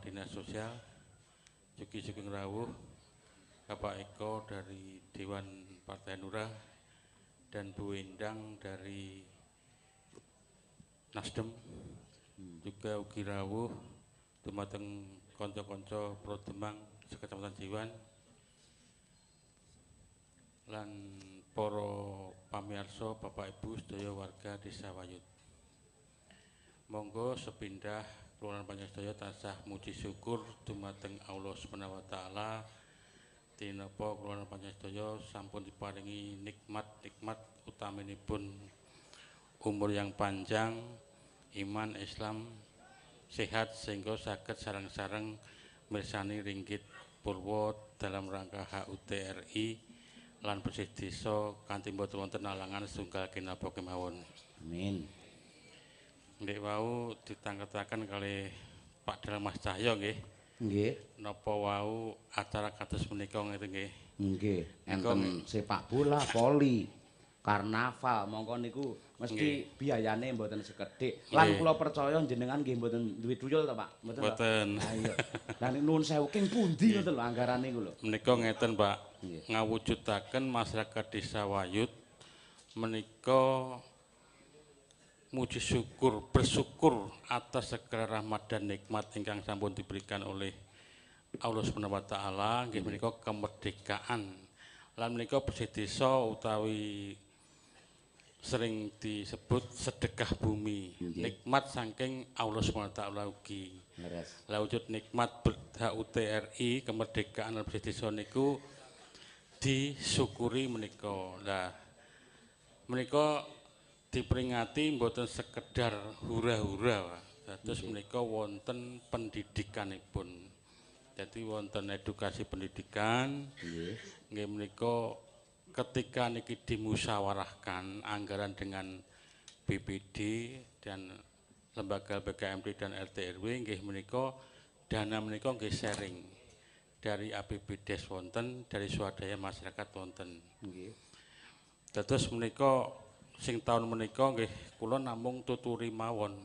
Dinas Sosial, Juki Sugeng Rawuh, Bapak Eko dari Dewan Partai Hanura, dan Bu Endang dari Nasdem, juga ugi rawuh dumateng kanca-kanca Pro Demang sekecamatan Jiwan lan para pamirsa, Bapak Ibu sedaya warga Desa Wayut. Monggo sepindah kula lan panjenengan sedaya tansah muji syukur dumateng Allah Subhanahu wa taala dinapa kula lan panjenengan sedaya sampun diparingi nikmat-nikmat utaminipun umur yang panjang, iman, Islam, sehat sehingga saged sareng-sareng mirsani ringgit purwa dalam rangka HUT RI lan bersih desa kanthi mboten wonten alangan setunggal kinapa kemawon. Amin. Ndek wau ditangketaken kalih Pak Dalang Mas Cahyo nggih. Nggih. Napa wau acara kados menika ngeten nggih. Nggih, enten sepak bola, voli, karnaval, mongko niku mesti biayane mboten sekedhik. Lan kula percaya jenengan nggih mboten duwe tuyul to, Pak? Mboten. Mboten. Ha iya. Lah nuwun sewu king pundi ngoten lho anggarane niku lho. Menika ngeten, Pak. Ngawujudaken masyarakat Desa Wayut menika muji syukur, bersyukur atas segala rahmat dan nikmat ingkang sampun diberikan oleh Allah Subhanahu wa taala nggih menika kemerdekaan. Lan menika bersih desa utawi sering disebut sedekah bumi, nikmat saking Allah Subhanahu wa taala ugi. Lah wujud nikmat HUT RI kemerdekaan lan bersih desa niku disyukuri menika. Lah menika diperingati mboten sekedar hura-hura, Pak. Dados menika wonten pendidikanipun. Jadi wonten edukasi pendidikan. Nggih menika ketika niki dimusyawarahkan anggaran dengan BPD dan lembaga BKMD dan RT RW nggih menika dana menika nggih sharing dari APBDes wonten, dari swadaya masyarakat wonten. Dados menika sing taun menika nggih kula namung tuturi mawon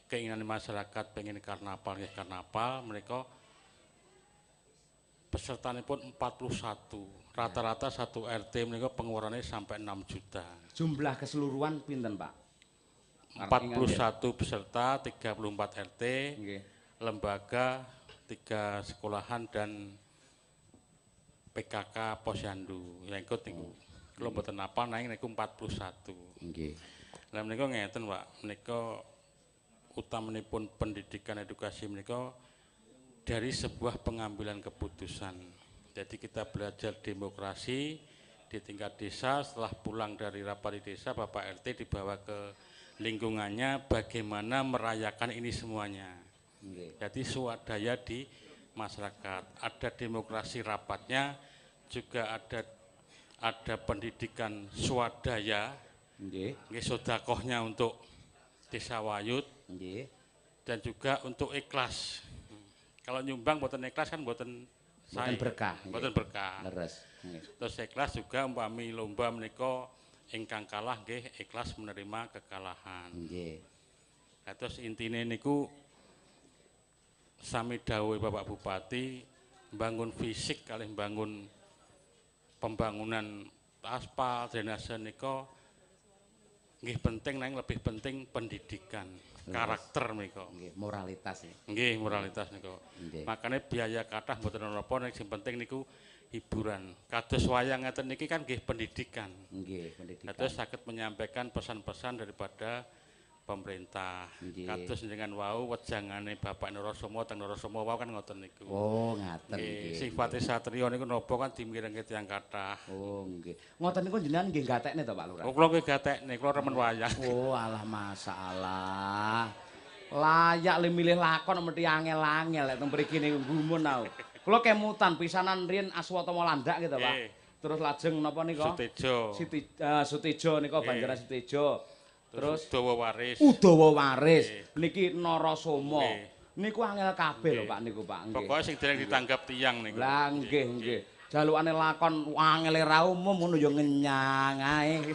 keinginan masyarakat pengen karnaval nggih karnaval menika pesertanipun 41. Rata-rata satu RT menika pengeluarannya sampai 6 juta. Jumlah keseluruhan pinten, Pak? 41 peserta, 34 RT, lembaga, 3 sekolahan dan PKK Posyandu yang ikut niku. Kula mboten apal nanging niku 41. Lah menika ngeten, Pak, menika utamanipun pendidikan edukasi menika dari sebuah pengambilan keputusan. Jadi kita belajar demokrasi di tingkat desa, setelah pulang dari rapat di desa, Bapak RT dibawa ke lingkungannya bagaimana merayakan ini semuanya. Jadi swadaya di masyarakat, ada demokrasi rapatnya, juga ada pendidikan swadaya, nggih sedekahnya untuk Desa Wayut, dan juga untuk ikhlas. Kalau nyumbang mboten ikhlas kan mboten mboten berkah. Mboten berkah. Leres. Terus ikhlas juga umpami lomba menika ingkang kalah nggih ikhlas menerima kekalahan. Nah, terus intine niku sami dawuhe Bapak Bupati bangun fisik kalih bangun pembangunan aspal drainase nika nggih penting, nanging lebih penting pendidikan karakter menika. Nggih, moralitas ya. Nggih, moralitas nika. Makane biaya kathah mboten napa, nek sing penting niku hiburan. Kados wayang ngeten niki kan nggih pendidikan. Nggih, pendidikan. Dados saged menyampaikan pesan-pesan daripada pemerintah. Kados jenengan wau wejangane Bapak Narasoma teng Narasoma wau kan ngoten niku. Oh, ngaten nggih. Sifate satriya niku napa kan dimirengke tiyang kathah. Oh, nggih. Ngoten niku jenengan nggih gatekne to, Pak Lurah? Oh, kula nggih gatekne, kula remen wayang. Oh, alah masalah. Layak le milih lakon mesti angel-angel lek teng mriki niku gumun aku. Kula kemutan pisanan riyen Aswatama Landak gitu, Pak. Terus lajeng napa nika? Sutejo. Sutejo nika Banjaran Sutejo. Terus Udawa Waris. Udawa Waris. Niki Narasoma. Niku angel kabeh lho, Pak niku, Pak. Nggih. Pokoke sing dereng ditanggap tiyang niku. Lah nggih, nggih. Jalukane lakon angele ra umum ngono ya ngenyang ae.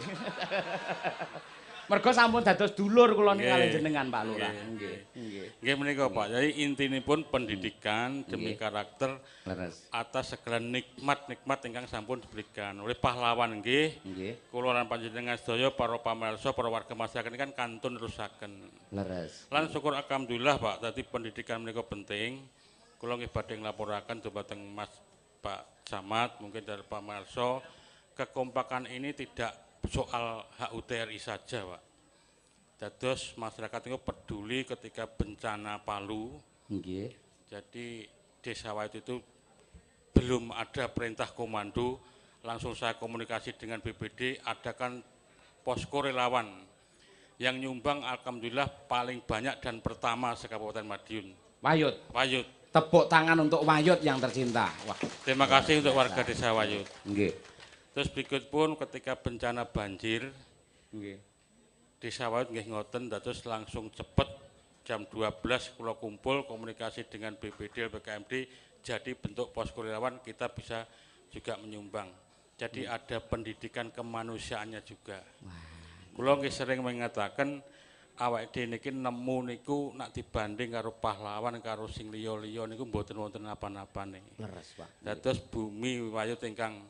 Mergo sampun dados dulur kula niki kalih jenengan Pak Lurah. Nggih. Nggih. Nggih menika Pak. Jadi intinipun pendidikan demi karakter leres atas segala nikmat-nikmat ingkang sampun diberikan oleh pahlawan nggih. Nggih. Kula lan panjenengan sedaya para pamirsa, para warga masyarakat ini kan kantun nerusaken. Leres. Lan syukur alhamdulillah Pak, dadi pendidikan menika penting. Kula nggih badhe nglaporaken dumateng Mas Pak Camat, mungkin dari Pak Marso, kekompakan ini tidak soal HUT RI saja, Pak. Dados masyarakat itu peduli ketika bencana Palu. Nggih. Jadi Desa Wayut itu belum ada perintah komando, langsung saya komunikasi dengan BPD, adakan posko relawan yang nyumbang alhamdulillah paling banyak dan pertama se-Kabupaten Madiun. Wayut. Wayut. Tepuk tangan untuk Wayut yang tercinta. Wah. Terima kasih untuk warga Desa Wayut. Nggih. Terus berikut pun ketika bencana banjir, nggih. Desa Wayut nggih ngoten, dados langsung cepet jam 12 kula kumpul komunikasi dengan BPD, LPKMD, jadi bentuk posko relawan kita bisa juga menyumbang. Jadi ada pendidikan kemanusiaannya juga. Kula nggih sering mengatakan awake dhewe niki nemu niku nak dibanding karo pahlawan karo sing liya-liya niku mboten wonten apa-apane. Leres, Pak. Dados bumi Wayut ingkang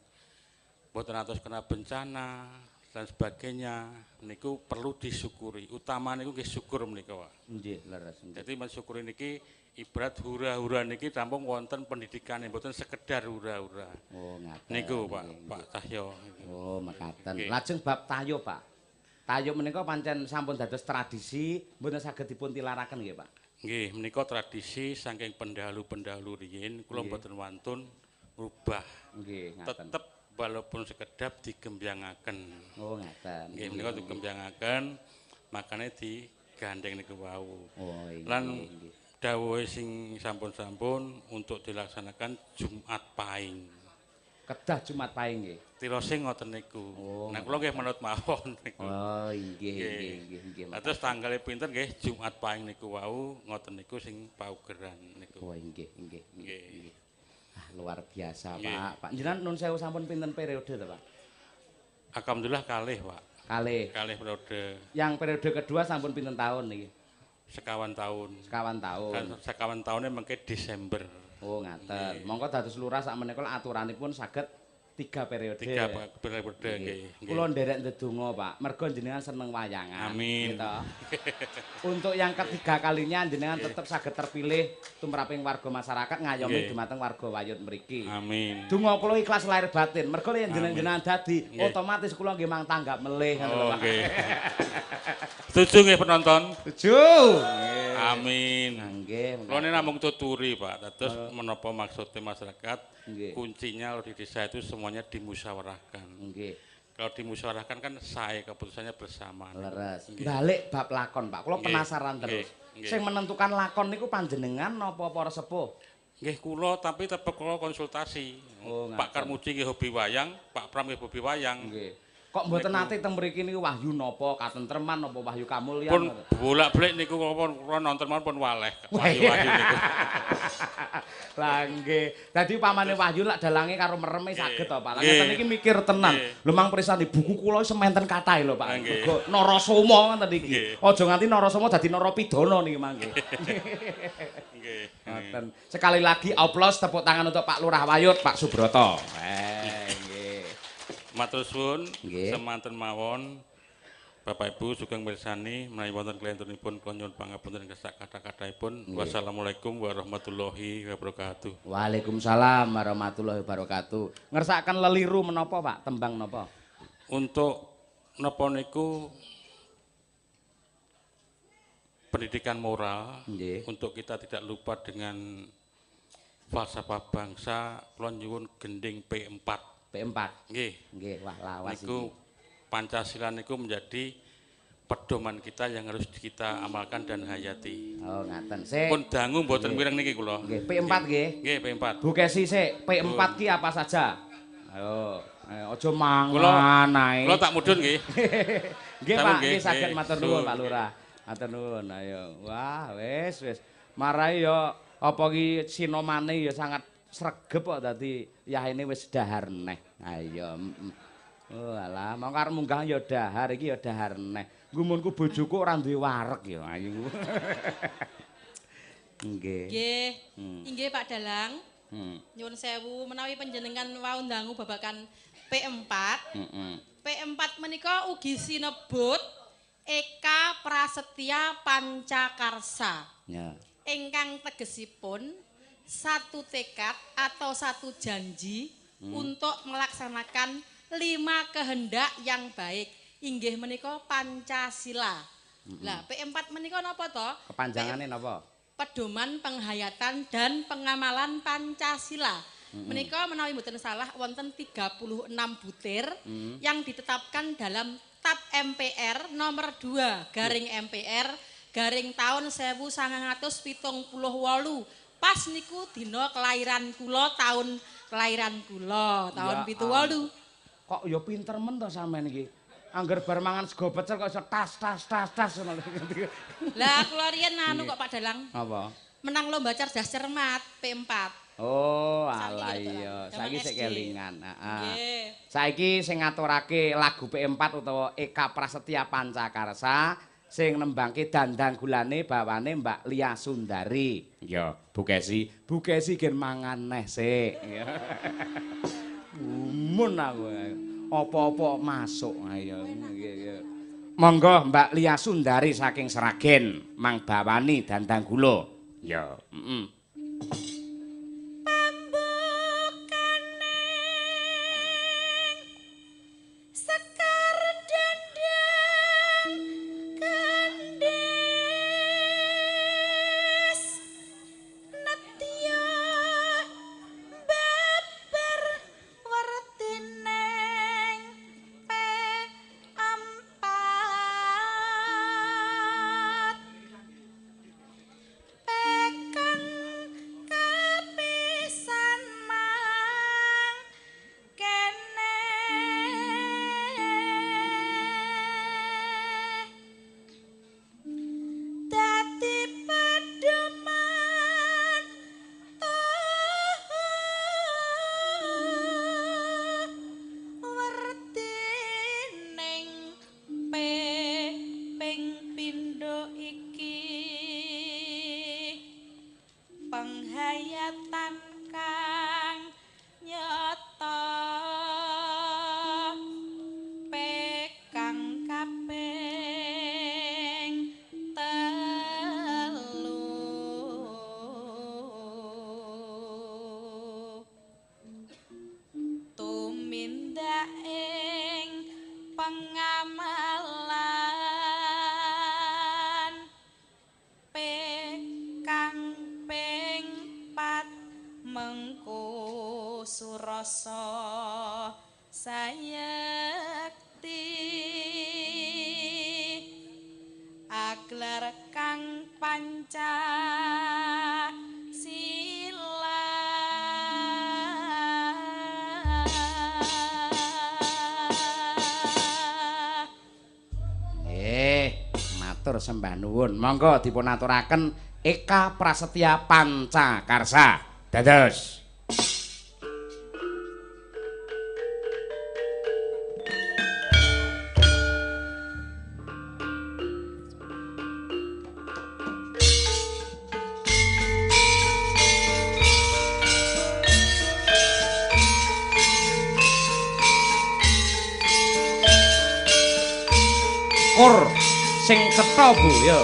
mboten atos kena bencana dan sebagainya niku perlu disyukuri. Utama niku nggih syukur menika, Pak. Nggih, leres. Dadi mensyukuri niki ibarat hura-hura niki tampung wonten pendidikane, mboten sekedar hura-hura. Oh, ngaten. Niku Pak, Pak Cahyo. Oh, mekaten. Lajeng bab tayo, Pak. Tayo menika pancen sampun dados tradisi mboten saged dipun tilaraken nggih, Pak. Nggih, menika tradisi saking pendahulu-pendahulu riyin kula mboten wantun ngrubah. Nggih, ngaten. Tetep walaupun sekedap digembyangaken. Oh, ngaten. Nggih, menika digembyangaken, makane digandeng niku wau. Oh, inggih. Lan dawuhe sing sampun-sampun untuk dilaksanakan Jumat Pahing. Kedah Jumat Pahing nggih. Tirose ngoten niku. Oh, nah kula nggih manut mawon niku. Oh, inggih inggih inggih inggih. Lah terus tanggale pinten nggih Jumat Pahing niku wau ngoten niku sing paugeran niku. Oh, inggih inggih inggih. Ah, luar biasa, Pak. Pak jenengan nun sewu sampun pinten periode to, Pak? Alhamdulillah kalih, Pak. Kalih. Kalih periode. Yang periode kedua sampun pinten tahun niki? Sekawan tahun. Sekawan tahun. Kan sekawan tahunnya mengke Desember. Oh, ngaten. Mongko dados lurah sak menika aturanipun saged 3 periode. 3 periode nggih. Kula nderek ndedonga, Pak. Mergo jenengan seneng wayangan. Amin. Gitu. Untuk yang ketiga kalinya jenengan tetep saged terpilih tumraping warga masyarakat ngayomi dumateng warga Wayut mriki. Amin. Donga kula ikhlas lahir batin. Mergo yen jenengan dadi otomatis kula nggih mang tanggap melih ngoten lho, Pak. Nggih. Setuju nggih penonton? Setuju. Amin. Nggih. Kula niki namung tuturi, Pak. Terus menapa maksudnya masyarakat? Kuncinya kalau di desa itu semuanya dimusyawarahkan. Nggih. Kalau dimusyawarahkan kan saya keputusannya bersama. Leres. Balik bab lakon, Pak. Kula penasaran terus. Sing menentukan lakon niku panjenengan napa para sepuh? Nggih kula, tapi tetep kula konsultasi. Oh, Pak Karmuji nggih hobi wayang, Pak Pram nggih hobi wayang. Nggih. Kok mboten nate teng mriki niku wahyu napa katentreman napa wahyu kamulyan? Pun bolak-balik niku kula nonton mawon pun waleh wahyu-wahyu niku. Lah nggih. Dadi pamane wahyu lak dalange karo mereme saged to, Pak. Lah ngeten iki mikir tenan. Lho mang prisani buku kula sementen kathah lho, Pak. Mergo Narasoma ngoten iki. Aja nganti Narasoma dadi Narapidana niki mangke. Nggih. Ngoten. Sekali lagi aplaus tepuk tangan untuk Pak Lurah Wayut, Pak Subroto. Nggih. Matur suwun semanten mawon Bapak Ibu sugeng mirsani menawi wonten klentunipun kula nyuwun pangapunten kesak kathah-kathahipun. Wassalamualaikum warahmatullahi wabarakatuh. Waalaikumsalam warahmatullahi wabarakatuh. Ngersakaken leliru menapa Pak? Tembang napa? Untuk napa niku pendidikan moral. Nggih. Untuk kita tidak lupa dengan falsafah bangsa, kula nyuwun gending P4. P4. Nggih. Nggih, wah lawas niku iki. Pancasila niku menjadi pedoman kita yang harus kita amalkan dan hayati. Oh, ngaten. Sik. Pun dangu mboten mireng niki kula. Nggih, P4 nggih. Nggih, P4. Bu Kesi sik, P4 ki apa saja? Ayo, aja mangan ae. Kula tak mudhun nggih. Nggih, Pak, nggih saged matur nuwun Pak Lurah. Matur nuwun, ayo. Wah, wis wis. Marai ya apa ki sinomane ya sangat sregep kok dadi yahene wis dahar neh. Ayo. Oh alah, mongko arep munggah ya dahar iki ya dahar neh. Gumunku bojoku ora duwe wareg ya ayu. Nggih. Nggih. Inggih Pak Dalang. Nyuwun sewu menawi panjenengan wau ndangu babagan P4. P4 menika ugi sinebut Eka Prasetya Pancakarsa. Ya. Ingkang tegesipun satu tekad atau satu janji untuk melaksanakan 5 kehendak yang baik. Inggih menika Pancasila. Lah P4 menika napa to? Kepanjangane napa? Pedoman Penghayatan dan Pengamalan Pancasila. Menika menawi mboten salah wonten 36 butir yang ditetapkan dalam TAP MPR nomor 2 garing MPR garing tahun 1978. Pas niku dina kelahiran kula, tahun kelahiran kula, tahun 78. Kok ya pinter men to sampean iki? Angger bar mangan sego pecel kok iso tas tas tas tas ngono. Lah kula riyen anu kok Pak Dalang. Apa? Menang lomba cerdas cermat P4. Oh, alah iya, saiki sik kelingan. Heeh. Saiki sing ngaturake lagu P4 utawa Eka Prasetya Pancakarsa sing nembangke dandang gulane bawane Mbak Lia Sundari. Ya, Bu Kesi, Bu Kesi gen mangan neh sik. Gumun aku. Apa-apa masuk ayo. Monggo Mbak Lia Sundari saking Sragen mang bawani dandang gula. Ya, heeh. Surasa sayekti aglar kang Pancasila. Matur sembah nuwun. Monggo dipun aturaken Eka Prasetya Pancakarsa. Dados. Kur sing cetha Bu ya.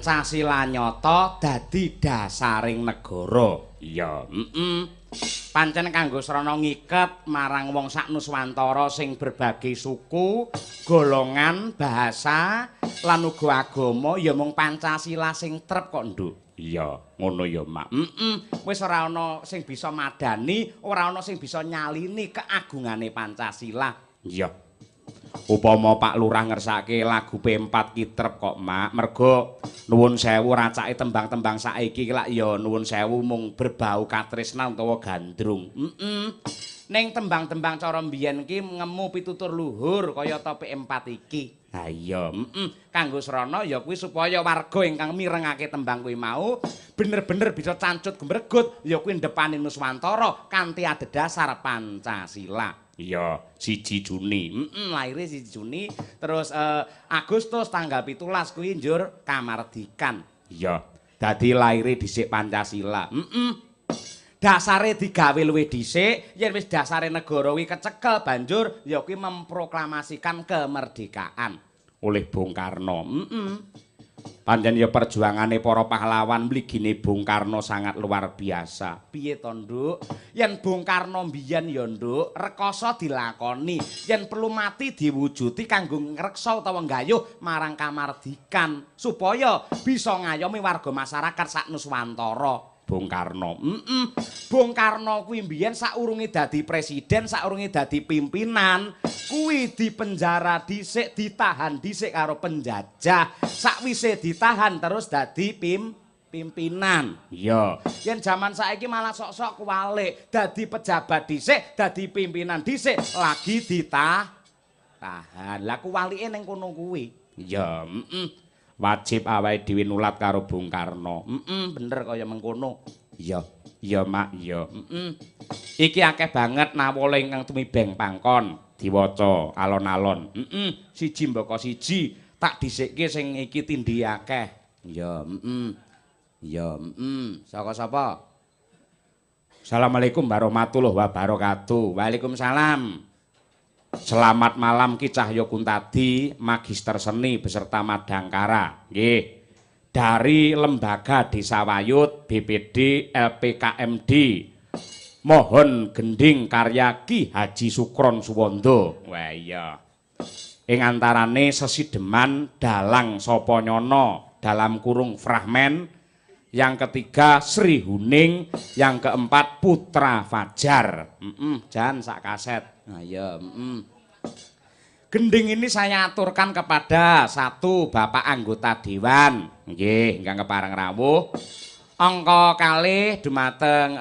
Pancasila nyata dadi dasaring negara. Iya, Pancen kanggo srana ngiket marang wong sak Nuswantara sing berbagai suku, golongan, bahasa lan uga agama ya mung Pancasila sing trep kok, Nduk. Iya, ngono ya, Mak. Wis ora ana sing bisa madani, ora ana sing bisa nyalini keagungane Pancasila. Iya. Upama Pak Lurah ngersake lagu P4 ki trep kok, Mak. Mergo nuwun sewu racake tembang-tembang saiki ki lak ya nuwun sewu mung berbau katresnan utawa gandrung. Ning tembang-tembang cara mbiyen ki ngemu pitutur luhur kaya ta P4 iki. Ha iya, Kanggo srana ya kuwi supaya warga ingkang mirengake tembang kuwi mau bener-bener bisa cancut gumregut ya kuwi ndepani Nuswantara kanthi adhedhasar Pancasila. Iya, 1 Juni. Lahire 1 Juni, terus Agustus tanggal 17 kuwi njur kamardikan. Iya, dadi lahire dhisik Pancasila. Dasare digawe luwih dhisik, yen wis dasare negara kuwi kecekel banjur ya kuwi memproklamasikan kemerdekaan oleh Bung Karno. Pancen ya perjuangane para pahlawan mligine Bung Karno sangat luar biasa. Piye to, Nduk? Yen Bung Karno mbiyen ya, Nduk, rekoso dilakoni, yen perlu mati diwujuti kanggo ngreksa utawa nggayuh marang kamardikan supaya bisa ngayomi warga masyarakat sak Nuswantara. Bung Karno. Bung Karno kuwi mbiyen saurunge dadi presiden, saurunge dadi pimpinan, kuwi dipenjara dhisik, ditahan dhisik karo penjajah. Sakwise ditahan terus dadi pimpinan. Iya. Yen jaman saiki malah sok-sok kuwalik, dadi pejabat dhisik, dadi pimpinan dhisik, lagi ditahan. Lah kuwalike ning kono kuwi. Iya, Wajib awake dhewe nulat karo Bung Karno. Bener kaya mengkono. Iya, iya Mak, iya. Iki akeh banget nawala ingkang tumibeng pangkon diwaca alon-alon. Siji mbaka siji, tak dhisikke sing iki tindhi akeh. Iya, Iya, Saka sapa? Assalamualaikum warahmatullahi wabarakatuh. Waalaikumsalam. Selamat malam Ki Cahyo Kuntadi, Magister Seni beserta Madangkara. Nggih. Dari Lembaga Desa Wayut, BPD LPKMD. Mohon gending karya Ki Haji Sukron Suwondo. Wah iya. Ing antarane sesideman Dalang Soponyono dalam kurung fragmen. Yang ketiga Sri Huning, yang keempat Putra Fajar. Jan sak kaset. Nah, iya, Gending ini saya aturkan kepada satu bapak anggota dewan, nggih, ingkang kepareng rawuh. Angka kalih dumateng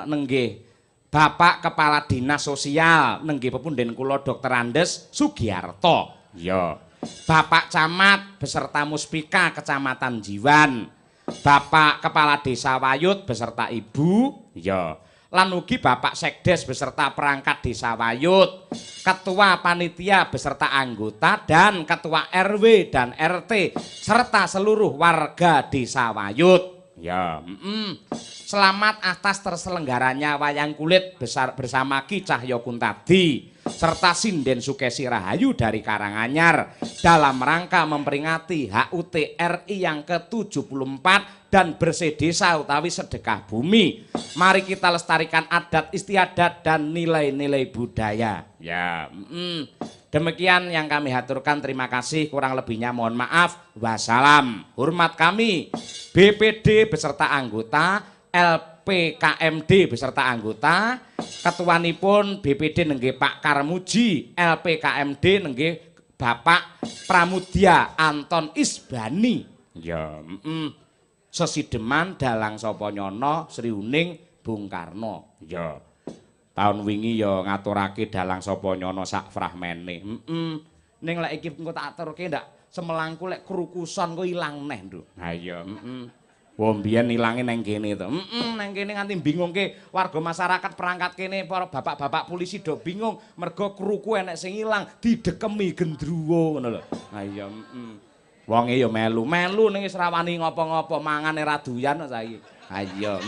nenggih Bapak Kepala Dinas Sosial nenggih pepunden kula Dr. Andes Sugiarto. Iya. Bapak Camat beserta Muspika Kecamatan Jiwan. Bapak Kepala Desa Wayut beserta Ibu. Iya. Lan ugi Bapak Sekdes beserta perangkat Desa Wayut, Ketua Panitia beserta anggota dan Ketua RW dan RT serta seluruh warga Desa Wayut. Ya, Selamat atas terselenggaranya wayang kulit besar bersama Ki Cahyo Kuntadi serta Sinden Sukesi Rahayu dari Karanganyar dalam rangka memperingati HUT RI yang ke-74 dan bersih desa utawi sedekah bumi. Mari kita lestarikan adat istiadat dan nilai-nilai budaya. Ya, Demikian yang kami haturkan, terima kasih, kurang lebihnya mohon maaf. Wassalam. Hormat kami BPD beserta anggota, LPKMD beserta anggota, ketuanipun BPD nenggih Pak Karmuji, LPKMD nenggih Bapak Pramudya Anton Isbani. Ya, Sesideman Dalang Soponyono Sri Huning Bung Karno. Ya. Tahun wingi ya ngaturake Dalang Soponyono sak fragmene. Ning lek iki engko tak aturke ndak semelangku lek krukuson kok ilang neh, Nduk. Ha iya, Wong biyen ilange nang kene to. Nang kene nganti bingungke warga masyarakat perangkat kene, para bapak-bapak polisi do bingung mergo kruku enek sing ilang didekemi gendruwo ngono lho. Ha iya, Wonge ya melu-melu ning wis ra wani ngopo-ngopo, mangane ra doyan kok saiki. Ha iya.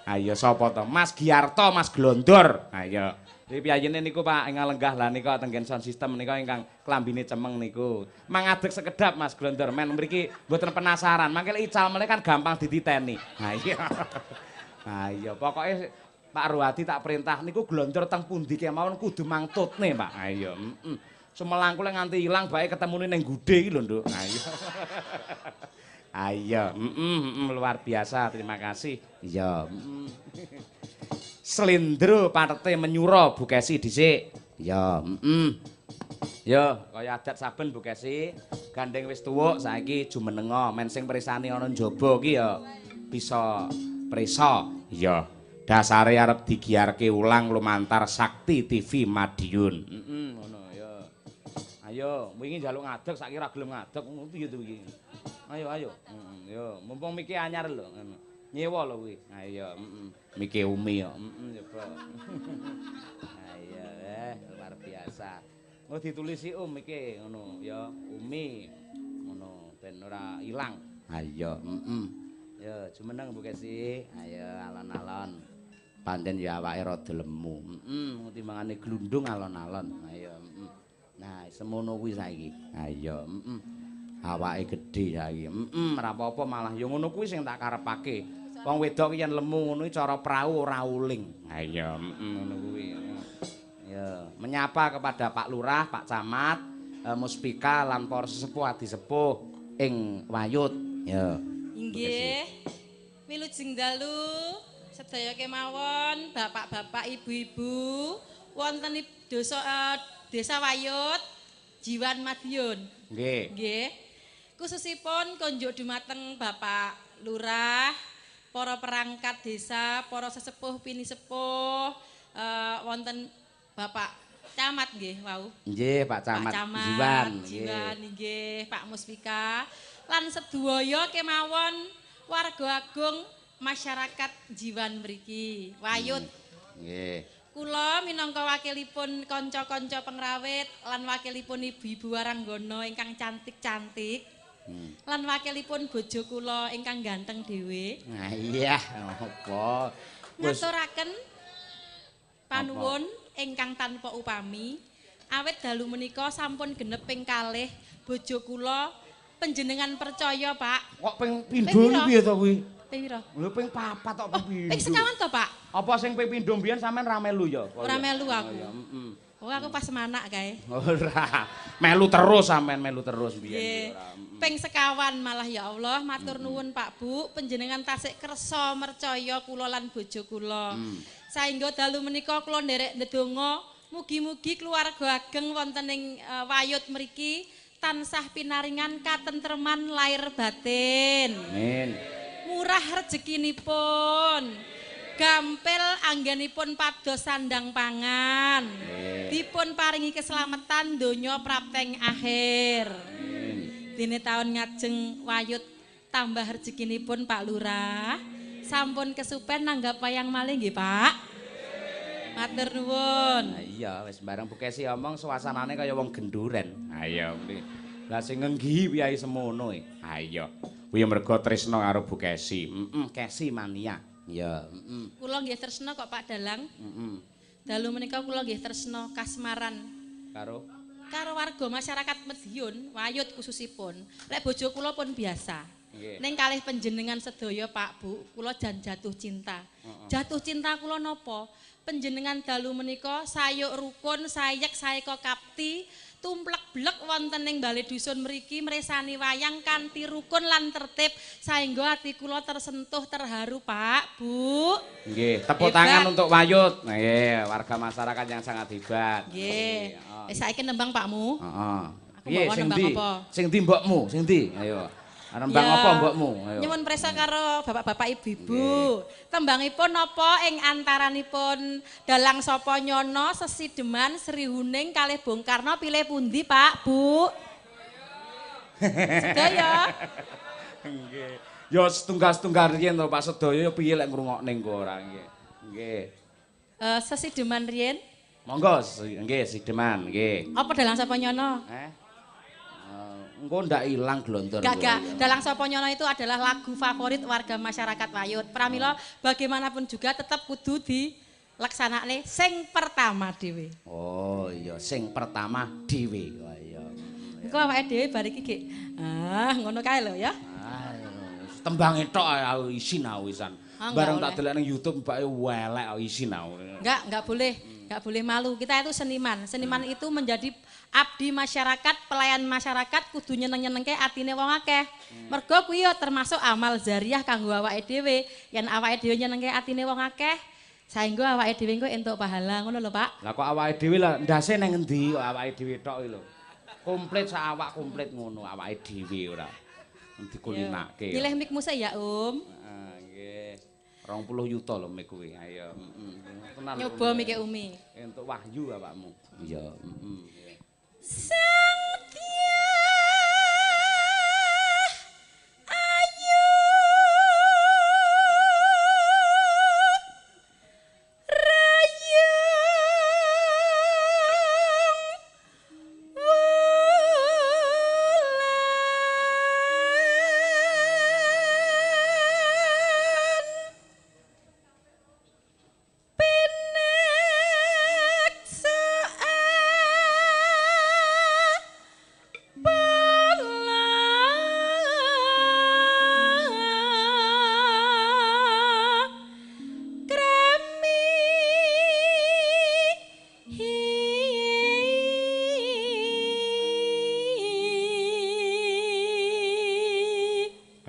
Ayo sapa to? Mas Giarto, Mas Glondor. Ayo. Iki piyayine niku Pak ing lenggah lah nika tenggen sound system nika ingkang klambine cemeng niku. Mangadeg sekedap Mas Glondor men mriki mboten penasaran. Mangke ical meneh kan gampang dititeni. Ha iya. Ha iya pokoke Pak Ruhadi tak perintah niku Glondor teng pundi kemawon kudu mangtutne Pak. Ha iya, heeh. Sumelangku lek nganti ilang bae ketemune ning gude iki lho, Nduk. Ha iya. Ayo, luar biasa, terima kasih. Iya. Slendro parte menyura Bu Kesi dhisik. Iya, heeh. Yo, kaya adat saben Bu Kesi, gandeng wis tuwuk saiki jumenenga, men sing presani ana njaba ki ya bisa prisa. Iya. Dasare arep digiarke ulang lumantar Sakti TV Madiun. Heeh, ngono ya. Ayo, wingi njaluk ngadeg saiki ora gelem ngadeg, ngono piye to iki? Ayo, ayo. Heeh, yo, mumpung miki anyar lho, ngono. Nyewa lho kuwi. Ayo, heeh. Miki Umi yo. Heeh, coba. Ayo, luar biasa. Oh ditulisi Om iki ngono ya, Umi. Ngono ben ora ilang. Ayo, heeh. Yo, jumeneng Bu Kesi. Ayo alon-alon. Pancen ya awake rada lemu. Heeh, timbangane glundung alon-alon. Ayo, heeh. Nah, semono kuwi saiki. Ayo, heeh. Awake gedhe saiki. Heeh, ora apa-apa malah ya ngono kuwi sing tak karepake. Wong wedok ki yen lemu ngono iki cara prau ora uling. Ha iya, heeh ngono kuwi. Ya, menyapa kepada Pak Lurah, Pak Camat, Muspika lan para sesepuh adi sepuh ing Wayut. Ya. Inggih. Wilujeng dalu sedaya kemawon, bapak-bapak, ibu-ibu wonten desa Wayut, Jiwan Madiun. Nggih. Nggih. Khususipun konjuk dumateng Bapak Lurah, para perangkat desa, para sesepuh pinisepuh, wonten Bapak Camat nggih wau. Nggih, Pak Camat. Pak Camat Jiwan, Jiwan nggih, Pak Muspika lan sedaya kemawon warga agung masyarakat Jiwan mriki, Wayut. Nggih. Kula minangka wakilipun kanca-kanca pengrawit lan wakilipun ibu-ibu waranggana ingkang cantik-cantik. Lan wakilipun bojo kula ingkang ganteng dhewe. Nah iya, apa? Ngaturaken panuwun ingkang tanpa upami awit dalu menika sampun genep ping kalih bojo kula panjenengan percaya Pak. Kok ping pindho piye to kuwi? Ping pira? Lho ping papat kok ping pindho. Ping sekawan to Pak? Apa sing ping pindho mbiyen sampean ra melu ya? Ora melu aku. Heeh. Oh aku pas semanak kae. Ora. Melu terus sampean melu terus mbiyen ora. Ping sekawan malah ya Allah, matur nuwun Pak Bu, panjenengan tasik kersa mercaya kula lan bojo kula. Saengga dalu menika kula nderek ndedonga mugi-mugi keluarga ageng wonten ing Wayut mriki tansah pinaringan katentreman lahir batin. Amin. Murah rezekinipun. Gampil anggenipun pados sandang pangan. Dipun paringi keselamatan donya prapteng akhir. Dene taun ngajeng Wayut tambah rezekinipun Pak Lurah. Sampun kesupen nanggap wayang malih nggih Pak. Matur nuwun. Nah, iya wis bareng Bu Kesi omong suasanane kaya wong genduren. Ha iya kuwi. Lah sing ngenggihi piyai semono e. Ha iya. Kuwi mergo tresna karo Bu Kesi. Heeh, Kesi mania. Iya, heeh. Kula nggih tresna kok Pak Dalang. Heeh. Dalu menika kula nggih tresna kasmaran karo warga masyarakat Madiun, Wayut khususipun. Lek bojo kula pun biasa. Nggih. Ning kalih panjenengan sedaya Pak Bu, kula jan jatuh cinta. Jatuh cinta kula napa? Panjenengan dalu menika sayuk rukun, sayek saeka kapti, tumplek blek wonten ing bale dusun mriki mresani wayang kanthi rukun lan tertib saengga ati kula tersentuh terharu Pak Bu. Nggih, tepuk tangan untuk Wayut. Nggih, warga masyarakat yang sangat hebat. Nggih. Wis saiki nembang Pakmu. Heeh. Piye sing ndi? Sing ndi mbokmu? Sing ndi? Ayo. Nembang apa mbokmu? Ayo. Nyuwun prisa karo bapak-bapak ibu-ibu. Tembangipun napa ing antaranipun dalang sapa nyono sesideman Sri Huning kalih Bung Karno pilih pundi Pak Bu? Sedaya. Nggih. Ya setunggal-setunggal riyen to Pak sedaya ya piye lek ngrungokne engko ora nggih. Nggih. Sesideman riyen? Monggo nggih sideman nggih. Apa dalang sapa nyono? Engko ndak ilang glondor. Gak, Dalang Soponyono itu adalah lagu favorit warga masyarakat Wayut. Pramila bagaimanapun juga tetap kudu dilaksanakne sing pertama dhewe. Oh iya, sing pertama dhewe. Wah iya. Engko awake dhewe bar iki gek. Ah, ngono kae lho ya. Ah, tembange tok aku isin aku wisan. Bareng tak delok ning YouTube mbake welek aku isin aku. Enggak boleh. Enggak boleh malu. Kita itu seniman. Seniman itu menjadi abdi masyarakat, pelayan masyarakat, kudu nyeneng-nyenengke atine wong akeh. Mergo kuwi ya termasuk amal jariah kanggo awake dhewe. Yen awake dhewe nyenengke atine wong akeh, saengga awake dhewe engko entuk pahala, ngono lho, Pak. Lah kok awake dhewe lah ndase nang endi kok awake dhewe tok iki lho. Komplit sak awak komplit ngono awake dhewe ora. Dikulinake. Nyileh mikmu sik ya, Om. Heeh, nggih. 20 yuta lho mik kuwi. Ayo, heeh. Nyoba mike Umi. Entuk wahyu awakmu. Iya, heeh. Sang Dyah Ayu Rayung Wulan Pineksa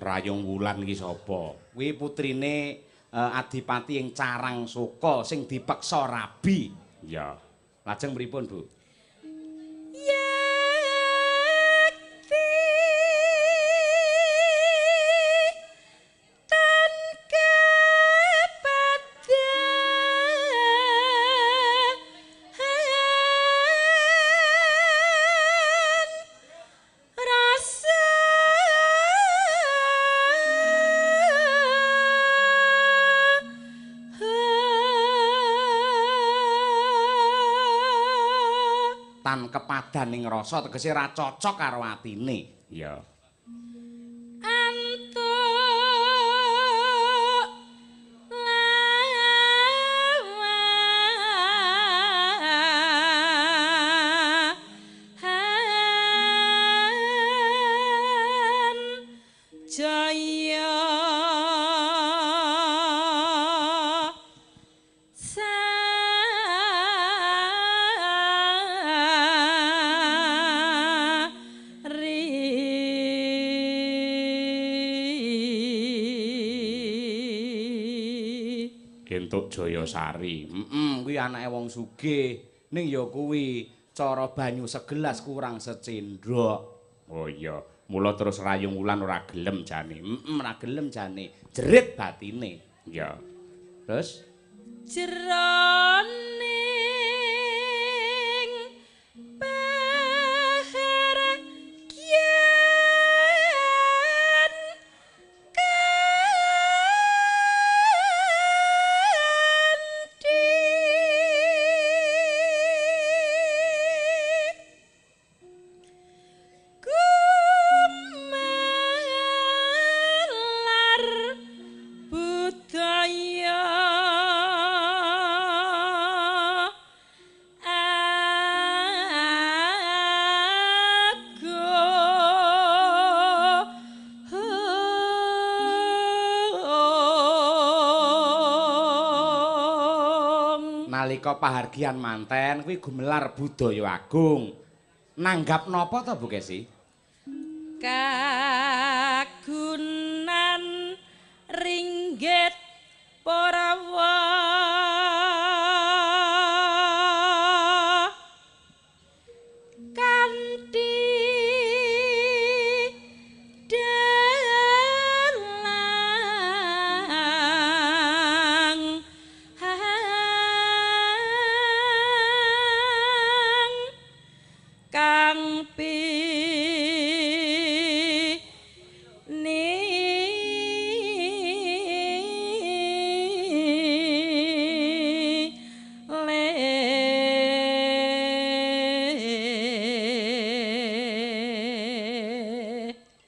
Rayung Wulan iki sapa? Kuwi putrine adipati ing Carang Soka sing dipeksa rabi. Iya. Lajeng pripun, Bu? Yekti tan kepadan rasa Tan kepadan ing rasa tegese ra cocok karo atine. Iya. Antuk lawan jaya Entuk Jayasari. Heeh, kuwi anake wong sugih. Ning ya kuwi cara banyu segelas kurang secendhok. Oh iya, mula terus Rayung Wulan ora gelem jane. Heeh, ora gelem jane. Jerit batine. Iya. Terus jroning pahargyan kanthi gumelar budaya agung. Nalika pahargyan manten kuwi gumelar budaya agung. Nanggap napa to, Bu Kesi? Kagunan ringgit Parawa kanthi dalang hang kang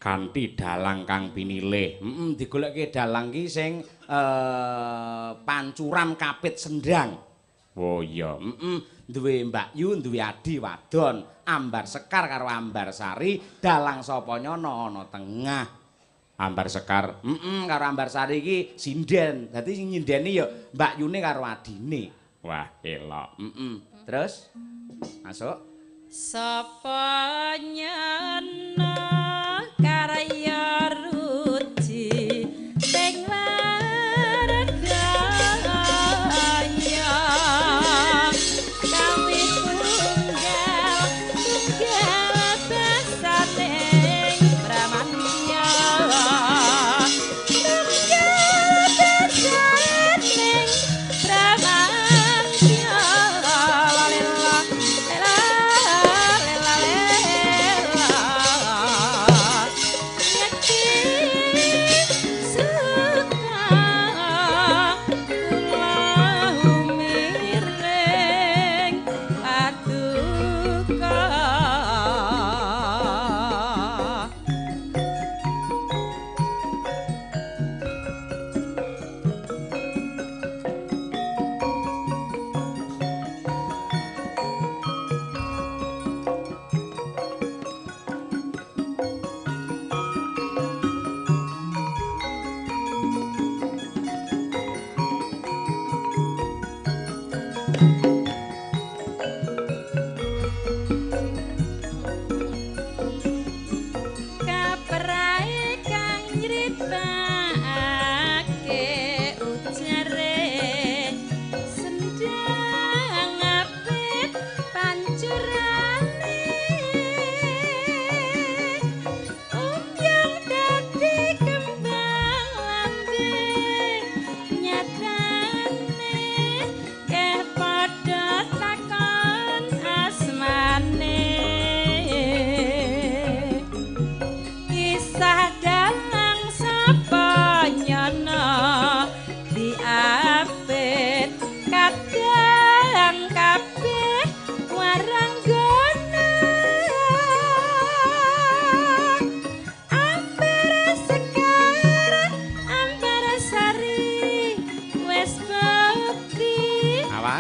Kanthi dalang kang pinilih. Heeh, digolekke dalang ki sing pancuran kapit sendang. Oh iya, heeh, duwe Mbak Yu, duwe adi wadon, Ambar Sekar karo Ambar Sari, dalang sapa nyono ana tengah. Ambar Sekar, heeh, karo Ambar Sari iki sinden. Dadi sing nyindeni ya Mbak Yune karo adine. Wah, elok. Heeh. Terus masuk. Sapa nyono karya ruji sing warganya kawit tunggal tunggal basaning Bramantya tunggal basaning Bramantya lela lela lela lela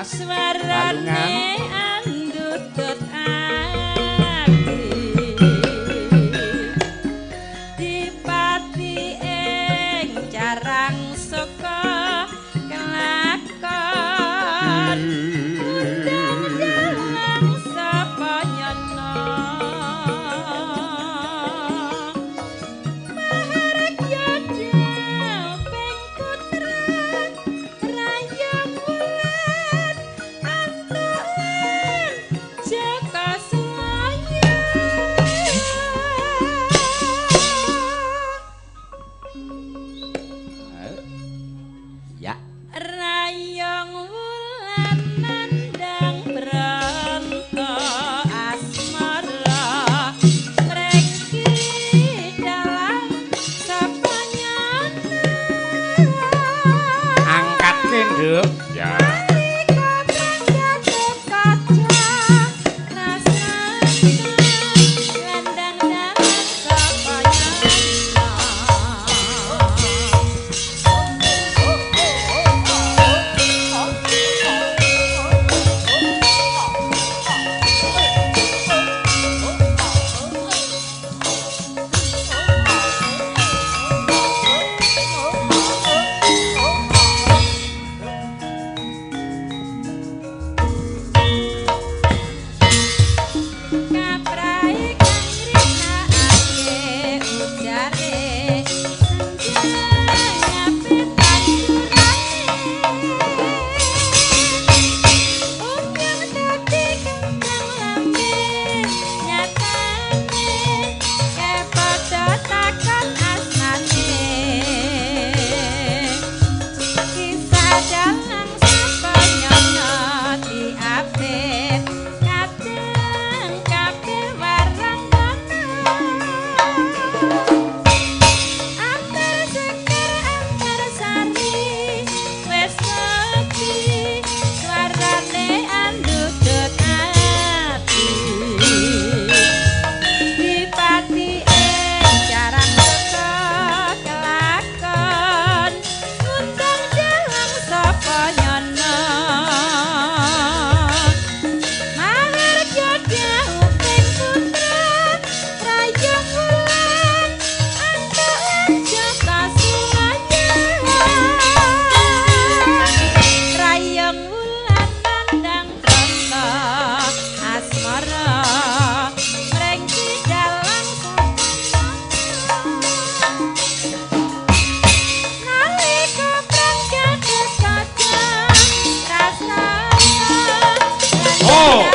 Suarane andutut ati dipati ing carang saka kelakon undang dalang sapa nyana mahargya ping putra rayang wulan antulan Jaka Sulaya. Ya. Rayong wulan nandang bronto asmara ngreki dalang sapa nyana Angkatke, Nduk. Ya. Nalika pranggate kaca rasane landang dalang sapa nyana.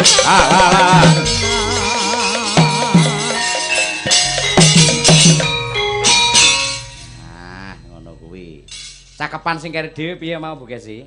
Ah, ah, ah. Nah, ngono kuwi. Cakepan sing keri dhewe piye mau Bu Kesi?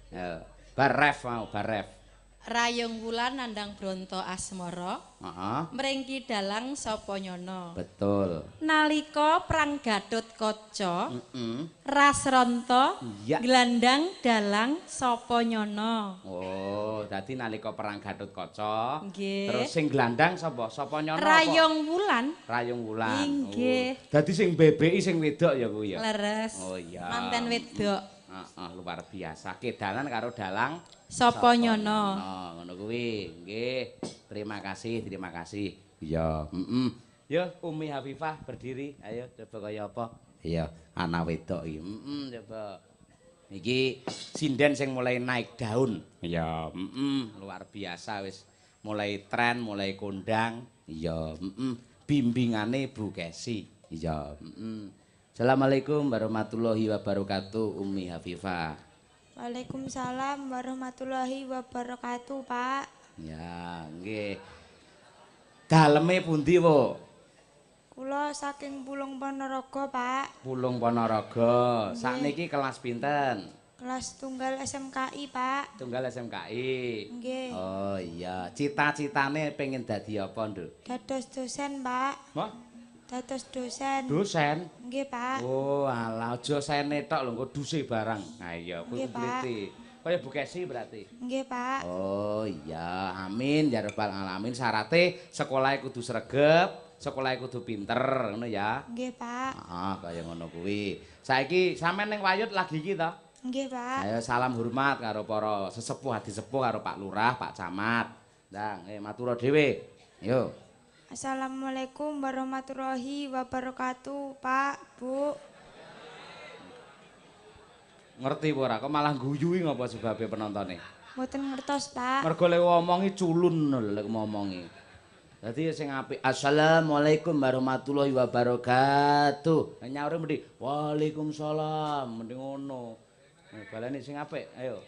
Ya, bar ref mau, bar ref. Rayung wulan nandang bronto asmara. Heeh. Mrengki dalang sapa nyana. Betul. Nalika perang Gatotkaca, Heeh. Rasranta Iya. glandang dalang sapa nyana. Oh, dadi nalika perang Gatotkaca, Nggih. terus sing glandang sapa? Sapa nyana apa? Rayung wulan. Rayung wulan. Nggih. Oh. Dadi sing bebeki sing wedok ya kuwi ya. Leres. Oh iya. Manten wedok. Heeh, luar biasa. Kedanan karo dalang Sapa nyana. Oh, ngono kuwi. Nggih. Terima kasih, terima kasih. Iya, heeh. Yo Umi Hafifah berdiri. Ayo coba kaya apa? Iya, anak wedok iki. Heeh, coba. Iki sinden sing mulai naik daun. Iya, heeh, luar biasa wis. Mulai tren, mulai kondang. Iya, heeh. Bimbingane Bu Kesi. Iya, heeh. Assalamualaikum warahmatullahi wabarakatuh Umi Hafifah. Waalaikumsalam warahmatullahi wabarakatuh, Pak. Ya, nggih. Daleme pundi, Bu? Kula saking Pulung Ponorogo, Pak. Pulung Ponorogo. Sakniki kelas pinten? Kelas tunggal SMKI, Pak. Tunggal SMKI. Nggih. Oh iya, cita-citane pengen dadi apa, Nduk? Dados dosen, Pak. Wah, Dados dosen. dosen. Nggih, Pak. Oh, alah aja sene tok lho, engko duse barang. Ha iya, kuwi Nggih, Pak. komplite. Kaya Bu Kesi berarti. Nggih, Pak. Oh iya, amin ya rabbal alamin. Syarate sekolahe kudu sregep, sekolahe kudu pinter, ngono ya. Nggih, Pak. Ah, kaya ngono kuwi. Saiki sampean ning Wayut lagi iki to? Nggih, Pak. Ayo salam hormat karo para sesepuh adi sepuh karo Pak Lurah, Pak Camat. Ndang, matur dhewe. Yo. Assalamualaikum warahmatullahi wabarakatuh, Pak, Bu. Ngerti apa ora? Kok malah guyu ngopo sebabe penontone? Mboten ngertos, Pak. Mergo lek ngomongi culun lho lek ngomongi. Dadi sing apik assalamualaikum warahmatullahi wabarakatuh. Nyaure mendhi waalaikumsalam, mendhi ngono. Baleni sing apik, ayo.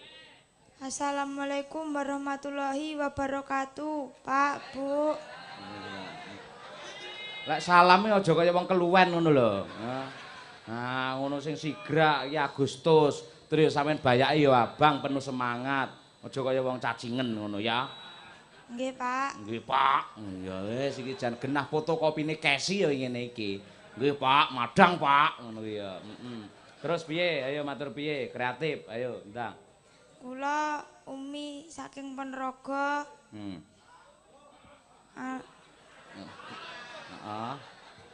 Assalamualaikum warahmatullahi wabarakatuh, Pak, Bu. Lek salame aja kaya wong keluwen ngono lho. Nah, ngono sing sigrak iki Agustus, terus sampean bayake ya abang penuh semangat. Aja kaya wong cacingen ngono ya. Nggih, Pak. Nggih, Pak. Ya wis iki jan genah fotokopine Kesi ya ngene iki. Nggih, Pak, madang, Pak, ngono kuwi ya. Heeh. Terus piye? Ayo matur piye? Kreatif, ayo ndang. Kula Umi saking Ponorogo. Heeh.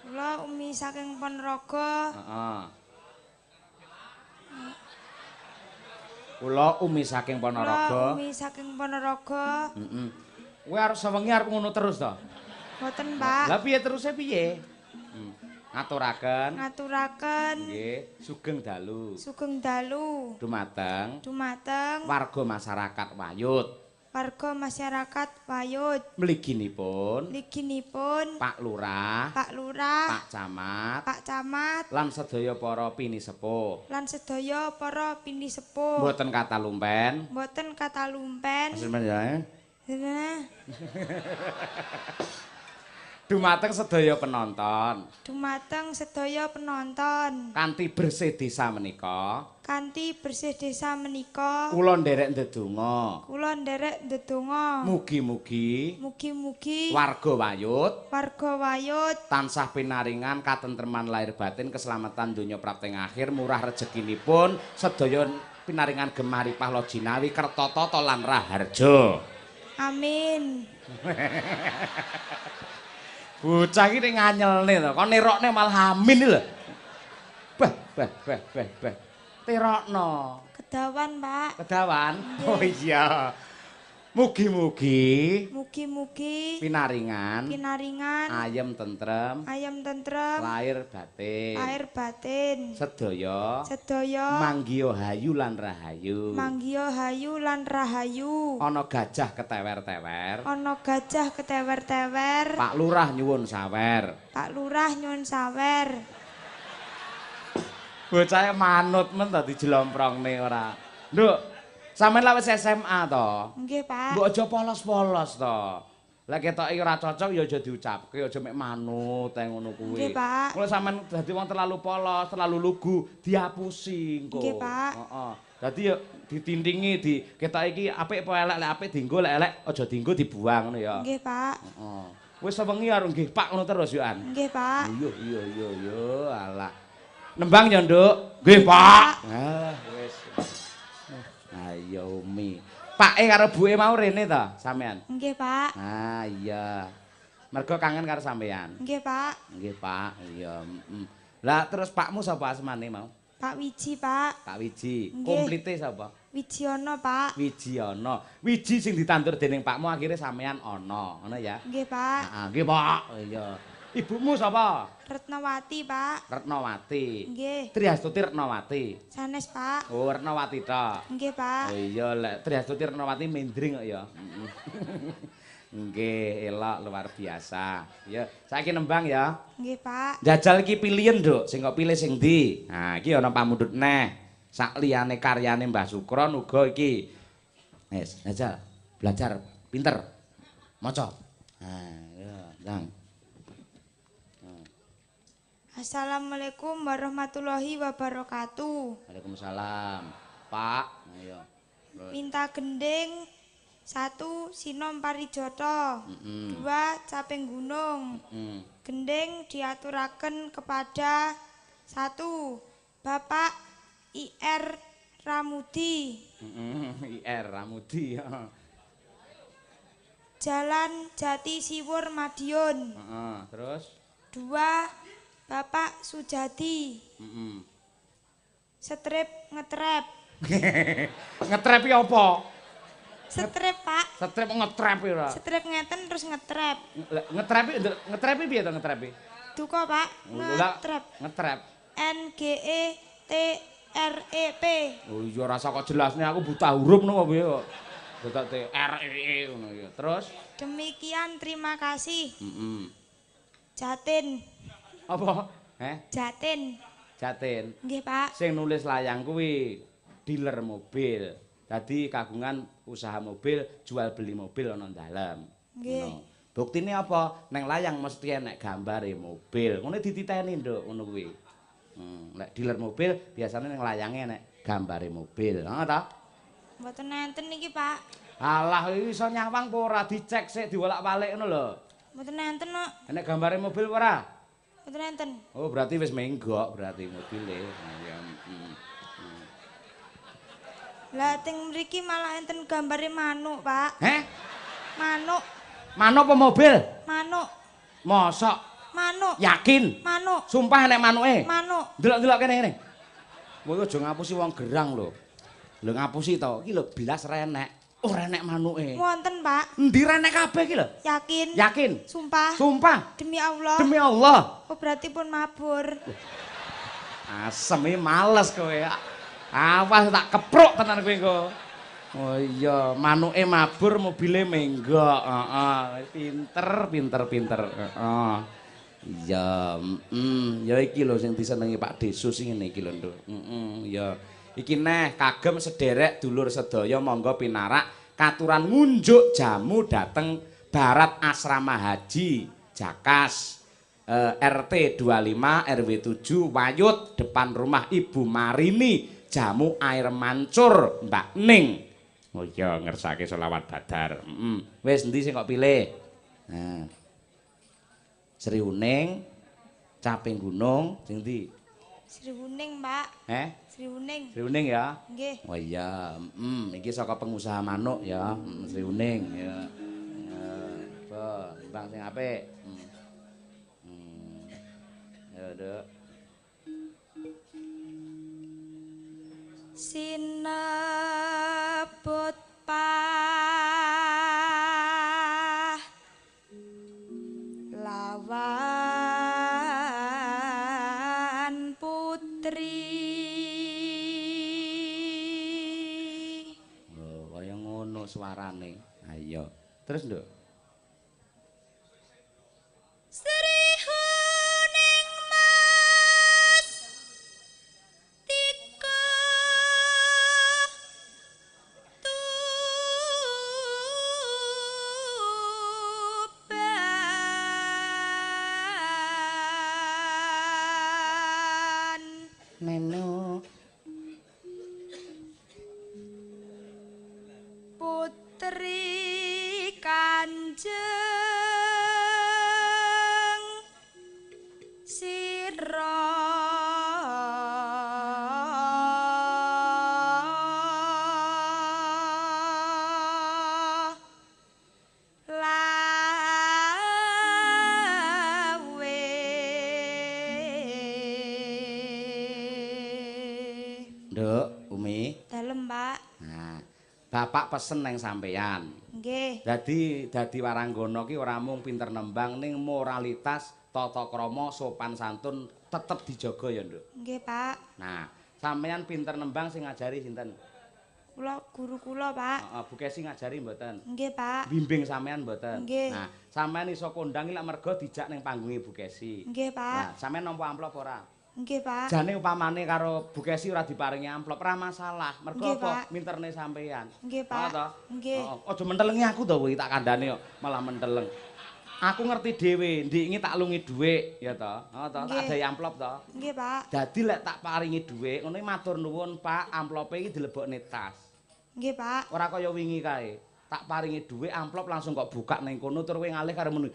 Kula Umi saking Ponorogo. Heeh. Kula Umi saking Ponorogo. Kula Umi saking Ponorogo. Heeh. Kowe arep sewengi arep ngono terus to? Mboten, Pak. Lah piye teruse piye? Ngaturaken. Ngaturaken. Nggih, sugeng dalu. Sugeng dalu. Dumateng. Dumateng warga masyarakat Wayut. Warga masyarakat Wayut. Mliginipun. Mliginipun Pak Lurah. Pak Lurah. Pak Camat. Pak Camat. Lan sedaya para pinisepuh. Lan sedaya para pinisepuh. Mboten katalumpen. Mboten katalumpen. Nah. Nah. Dumateng sedaya penonton. Dumateng sedaya penonton. Kanthi bersih desa menika. Kanthi bersih desa menika. Kula nderek ndedonga. Kula nderek ndedonga. Mugi-mugi. Mugi-mugi. Warga Wayut. Warga Wayut. Tansah pinaringan katentreman lahir batin, keselamatan donya prapting akhir, murah rezekinipun, sedaya pinaringan gemah ripah loh jinawi, kerta tata lan raharja. Amin. Bocah iki nek nganyelne to, kon nerokne malah amin lho. Bah, bah, bah, bah, bah. Terokno. Kedawan, Pak. Kedawan? Oh iya. Mugi-mugi. Mugi-mugi. Pinaringan. Pinaringan. Ayem tentrem. Ayem tentrem. Lahir batin. Lahir batin. Sedaya. Sedaya. Manggiya hayu lan rahayu. Manggiya hayu lan rahayu. Ana gajah ketewer-tewer. Ana gajah ketewer-tewer. Pak Lurah nyuwun sawer. Pak Lurah nyuwun sawer. Bocahe manut men to dijelomprongne ora. Nduk. Sampeyan lak wis SMA to? Nggih, Pak. Mbok aja polos-polos to. Lek ketoke ora cocok ya aja diucapke, aja mek manut ae ngono kuwi. Nggih, Pak. Kula sampean dadi wong terlalu polos, terlalu lugu, diapusi engko. Nggih, Pak. Heeh. Dadi ya ditintingi di ketoke iki apik apa elek, lek apik dienggo, lek elek aja dienggo dibuang ngono ya. Nggih, Pak. Heeh. Wis sewengi karo nggih Pak ngono terus yo an. Nggih, Pak. Iya iya iya iya alah. Nembang ya, Nduk. Nggih, Pak. Ah, wis. Ayo Umi. Pake karo buke mau rene to sampean? Nggih, Pak. Ah, iya. Mergo kangen karo sampean. Nggih, Pak. Nggih, Pak. Iya, heeh. Lah terus pakmu sapa asmane mau? Pak Wiji, Pak. Pak Wiji. Nggih. Komplite sapa? Wijiono, Pak. Wijiono. Wiji sing ditandur dening pakmu akhire sampean ana, ngono ya? Nggih, Pak. Heeh, nggih, Pak. Iya. Ibumu sapa? Retnawati, Pak. Retnawati. Nggih. Trihastuti Retnawati. Sanes, Pak. Oh, Retnawati tok. Nggih, Pak. Oh iya, lek Trihastuti Retnawati mendring kok ya. Nggih, elok luar biasa. Ya, saiki nembang ya. Nggih, Pak. Jajal iki pilihen, Nduk. Sing kok pilih sing ndi? Nah, iki ana pamundhut neh. Sak liyane karyane Mbah Sukron uga iki. Wis, jajal belajar pinter. Maca. Nah, ya, ndang. Assalamualaikum warahmatullahi wabarakatuh. Waalaikumsalam. Pak, ayo. Minta gending 1 Sinom Parijoto, 2 Caping Gunung. Gending diaturaken kepada 1 Bapak IR Ramudi. IR Ramudi. Jalan Jati Siwur Madiun. Terus 2 Bapak Sujadi. Strip ngetrep. Ngetrep iki apa? Strip, Pak. Strip ngetrep ora. Strip ngeten terus ngetrep. Ngetrep ngetrep piye to ngetrep? Duka, Pak. Ngetrep. Ngetrep. N G E T R E P. Oh iya rasa kok jelasne aku buta huruf ngono piye kok. Dadak T R E E ngono ya. Terus demikian terima kasih. Jatin. Apa? Heh? Jatin. Jatin. Nggih, Pak. Sing nulis layang kuwi dealer mobil. Dadi kagungan usaha mobil, jual beli mobil ana dalem. Nggih. Buktine apa? Neng layang mesti enek gambare mobil. Ngono dititeni, Nduk, ngono kuwi. Nek dealer mobil biasane neng layange enek gambare mobil. Heeh ta? Mboten enten iki, Pak. Alah, iki iso nyawang apa ora dicek sik diwolak-walik ngono lho. Mboten enten kok. Enek gambare mobil apa ora? Mboten enten. Oh, berarti wis menggok berarti mobile. Ya. Lah teng mriki malah enten gambare manuk, Pak. Heh? Manuk. Manuk apa mobil? Manuk. Mosok? Manuk. Yakin? Manuk. Sumpah enek manuke? Manuk. Delok-delok kene ngene. Kowe aja ngapusi wong gerang lho. Lho ngapusi to, iki lho blas renek. Ora enek manuke. Wonten, Pak. Endi renek kabeh iki lho? Yakin? Yakin. Sumpah. Sumpah. Demi Allah. Demi Allah. Oh, berarti pun mabur. Asem iki males kowe. Awas tak kepruk tenan kowe engko. Oh iya, manuke mabur, mobile menggok. Heeh, pinter, pinter, pinter. Heeh. Iya, ya iki lho sing disenengi Pak Desus ngene iki lho, Nduk. Heeh, ya. Iki neh kagem sederek dulur sedaya monggo pinarak katuran ngunjuk jamu dateng Barat Asrama Haji Jakas RT 25 RW 7 Wayut depan rumah Ibu Marini jamu air mancur Mbak Ning. Oh iya ngersake selawat Badar. Wis endi sing kok pilih? Nah. Sri Uning, Caping Gunung, sing ndi? Sri Uning, Pak. Heh? Sri Uning. Sri Uning ya? Nggih. Oh iya, iki saka pengusaha manuk ya, Sri Uning ya. Ya, bang sing apik. Ya, Nduk. Sinebut pahlawan putri. Oh, kaya ngono suarane. Ayo. Terus, Nduk. Sri Huning Mas Tika Putri Kanjeng Sira lawe. Nduk, Umi. Dalem, Pak. Nah, bapak pesen nang sampeyan. Nggih. Dadi waranggana ki ora mung pinter nembang ning moralitas, tata krama, sopan santun tetep dijaga ya, Nduk. Nggih, Pak. Nah, sampeyan pinter nembang sing ngajari sinten? Kula guru kula, Pak. Heeh, Bu Kesi ngajari mboten? Nggih, Pak. Bimbing sampeyan mboten? Nggih. Nah, sampeyan iso kondang iki lak mergo dijak ning panggunge Bu Kesi. Nggih, Pak. Nah, sampeyan nampa amplop ora? Nggih, Pak. Jane upamane karo Bu Kesi ora diparingi amplop, ora masalah. Mergo apa? Minterne sampeyan. Nggih, Pak. Nggih. Heeh, aja mentelengi aku to kowe tak kandhane kok malah menteleng. Aku ngerti dhewe, ndik iki tak lungi dhuwit, ya to. Heeh to, tak adahi amplop to. Nggih, Pak. Dadi lek tak paringi dhuwit, ngono matur nuwun, Pak, amplope iki dilebokne tas. Nggih, Pak. Ora kaya wingi kae. Tak paringi dhuwit amplop langsung kok buka ning kono tur kowe ngalih karo muni.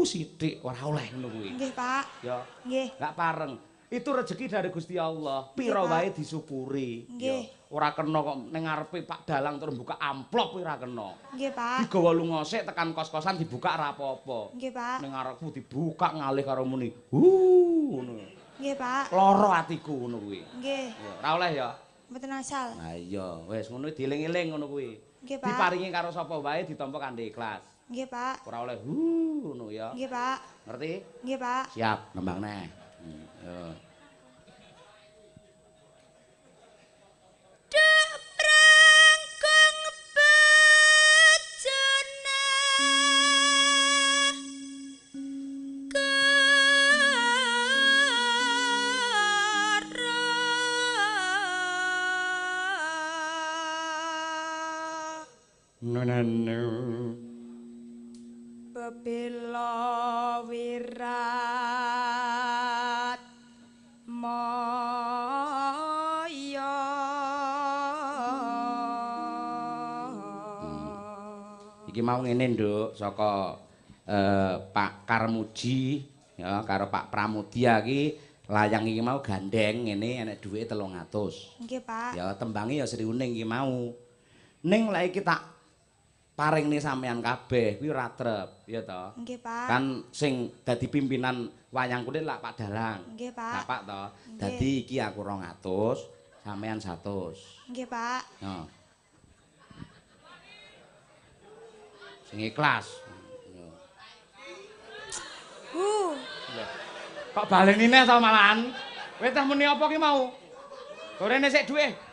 Sithik ora oleh ngono kuwi. Nggih, Pak. Ya. Nggih. Enggak pareng. Itu rezeki dari Gusti Allah. Pira wae disyukuri. Nggih. Ora kena kok ning ngarepe Pak Dalang terus buka amplop kuwi ora kena. Nggih, Pak. Digawa lunga sik tekan kos-kosan dibuka ora apa-apa. Nggih, Pak. Ning ngarepku dibuka ngalih karo muni. Ngono. Nggih, Pak. Lara atiku ngono kuwi. Nggih. Ya, ora oleh ya. Mboten asal. Ha iya, wis ngono dieling-eling ngono kuwi. Nggih, Pak. Diparingi karo sapa wae ditampa kanthi ikhlas. Nggih, Pak. Ora oleh ngono ya. Nggih, Pak. Ngerti? Nggih, Pak. Siap, nembang neh. Yo. Dek prangkong bejana kara Nonano bebela wirat maya. Iki mau ngene, Nduk, saka Pak Karmuji ya karo Pak Pramudya iki layang iki mau gandeng ngene enek dhuwite 300. Nggih, Pak. Ya tembange ya Sri Uning iki mau. Ning lek iki tak paringne sampeyan kabeh kuwi ora trep, ya to? Nggih, Pak. Kan sing dadi pimpinan wayang kulit lak Pak Dalang. Nggih, Pak. Bapak to. Dadi iki aku 200, sampeyan 100. Nggih, Pak. Yo. Sing ikhlas. Yo. Kok baleni neh to malahan? Kowe teh muni apa ki mau? Gorene sik dhuwit.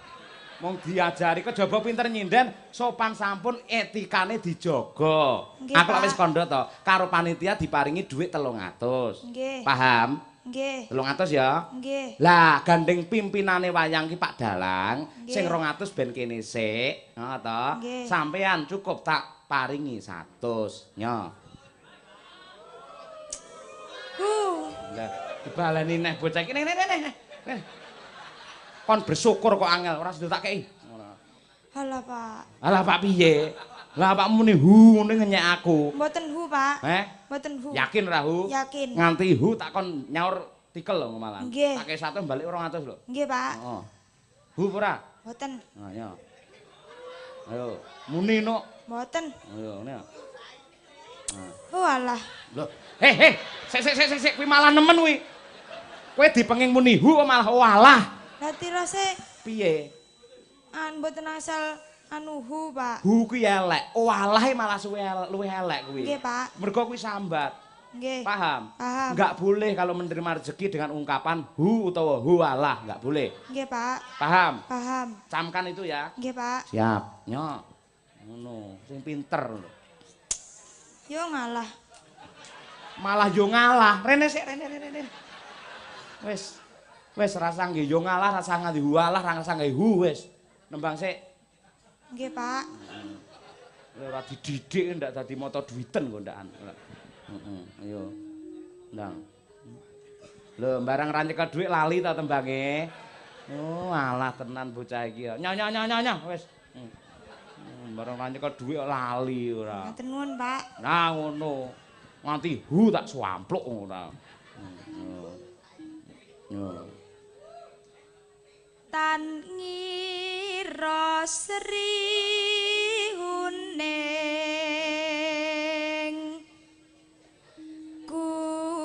Mung diajari kejaba pinter nyinden, sopan sampun etikane dijaga. Aku lak wis kandha to, karo panitia diparingi dhuwit 300. Nggih. Paham? Nggih. 300 ya? Nggih. Lah, gandeng pimpinane wayang ki Pak Dalang, sing 200 ben kene sik, heeh to. Sampeyan cukup tak paringi 100. Nyo. Lah, dibaleni neh bocah iki. Neh neh neh. Kon bersyukur kok angel, ora sida tak kei. Ngono. Halah, Pak. Halah, Pak piye? Lah Pak muni hu ngene ngenyek aku. Mboten hu, Pak. Heh? Mboten hu. Yakin ora hu? Yakin. Nganti hu tak kon nyaur tikel lho malah. Nggih. Tak kei 100 balik 200 lho. Nggih, Pak. Heeh. Hu apa ora? Mboten. Nah, ya. Ayo, muni nok. Mboten. Ayo, ngene. Nah. Oh alah. Lho, heh heh, sik sik sik sik kuwi malah nemen kuwi. Kowe dipenging muni hu kok malah oh alah. Lah tirose piye? An mboten asal anu hu, Pak. Hu kuwi elek, oh alah malah suwe luwih elek kuwi. Nggih, Pak. Mergo kuwi sambat. Nggih. Paham? Paham. Enggak boleh kalau menerima rezeki dengan ungkapan hu utawa hu alah, enggak boleh. Nggih, Pak. Paham? Paham. Camkan itu ya. Nggih, Pak. Siap. Nyok. Ngono, sing pinter lho. Yo ngalah. Malah yo ngalah. Rene sik, rene rene. Wis. Wis rasa nggih yo ngalah, rasa nganti hu alah, rasa nggih hu wis. Nembang sik. Nggih, Pak. Ora dididik ndak dadi mata duiten kok ndakan. Heeh, ayo. Ndang. Lho, barang ra nyekel dhuwit lali ta tembange. Oh, alah tenan bocah iki ya. Nyo nyo nyo nyo wis. Marang nyekel dhuwit lali ora. Matur nuwun, Pak. Nah ngono. Nganti hu tak swampluk ora. Yo. Tan ngira Sri Huning gugur.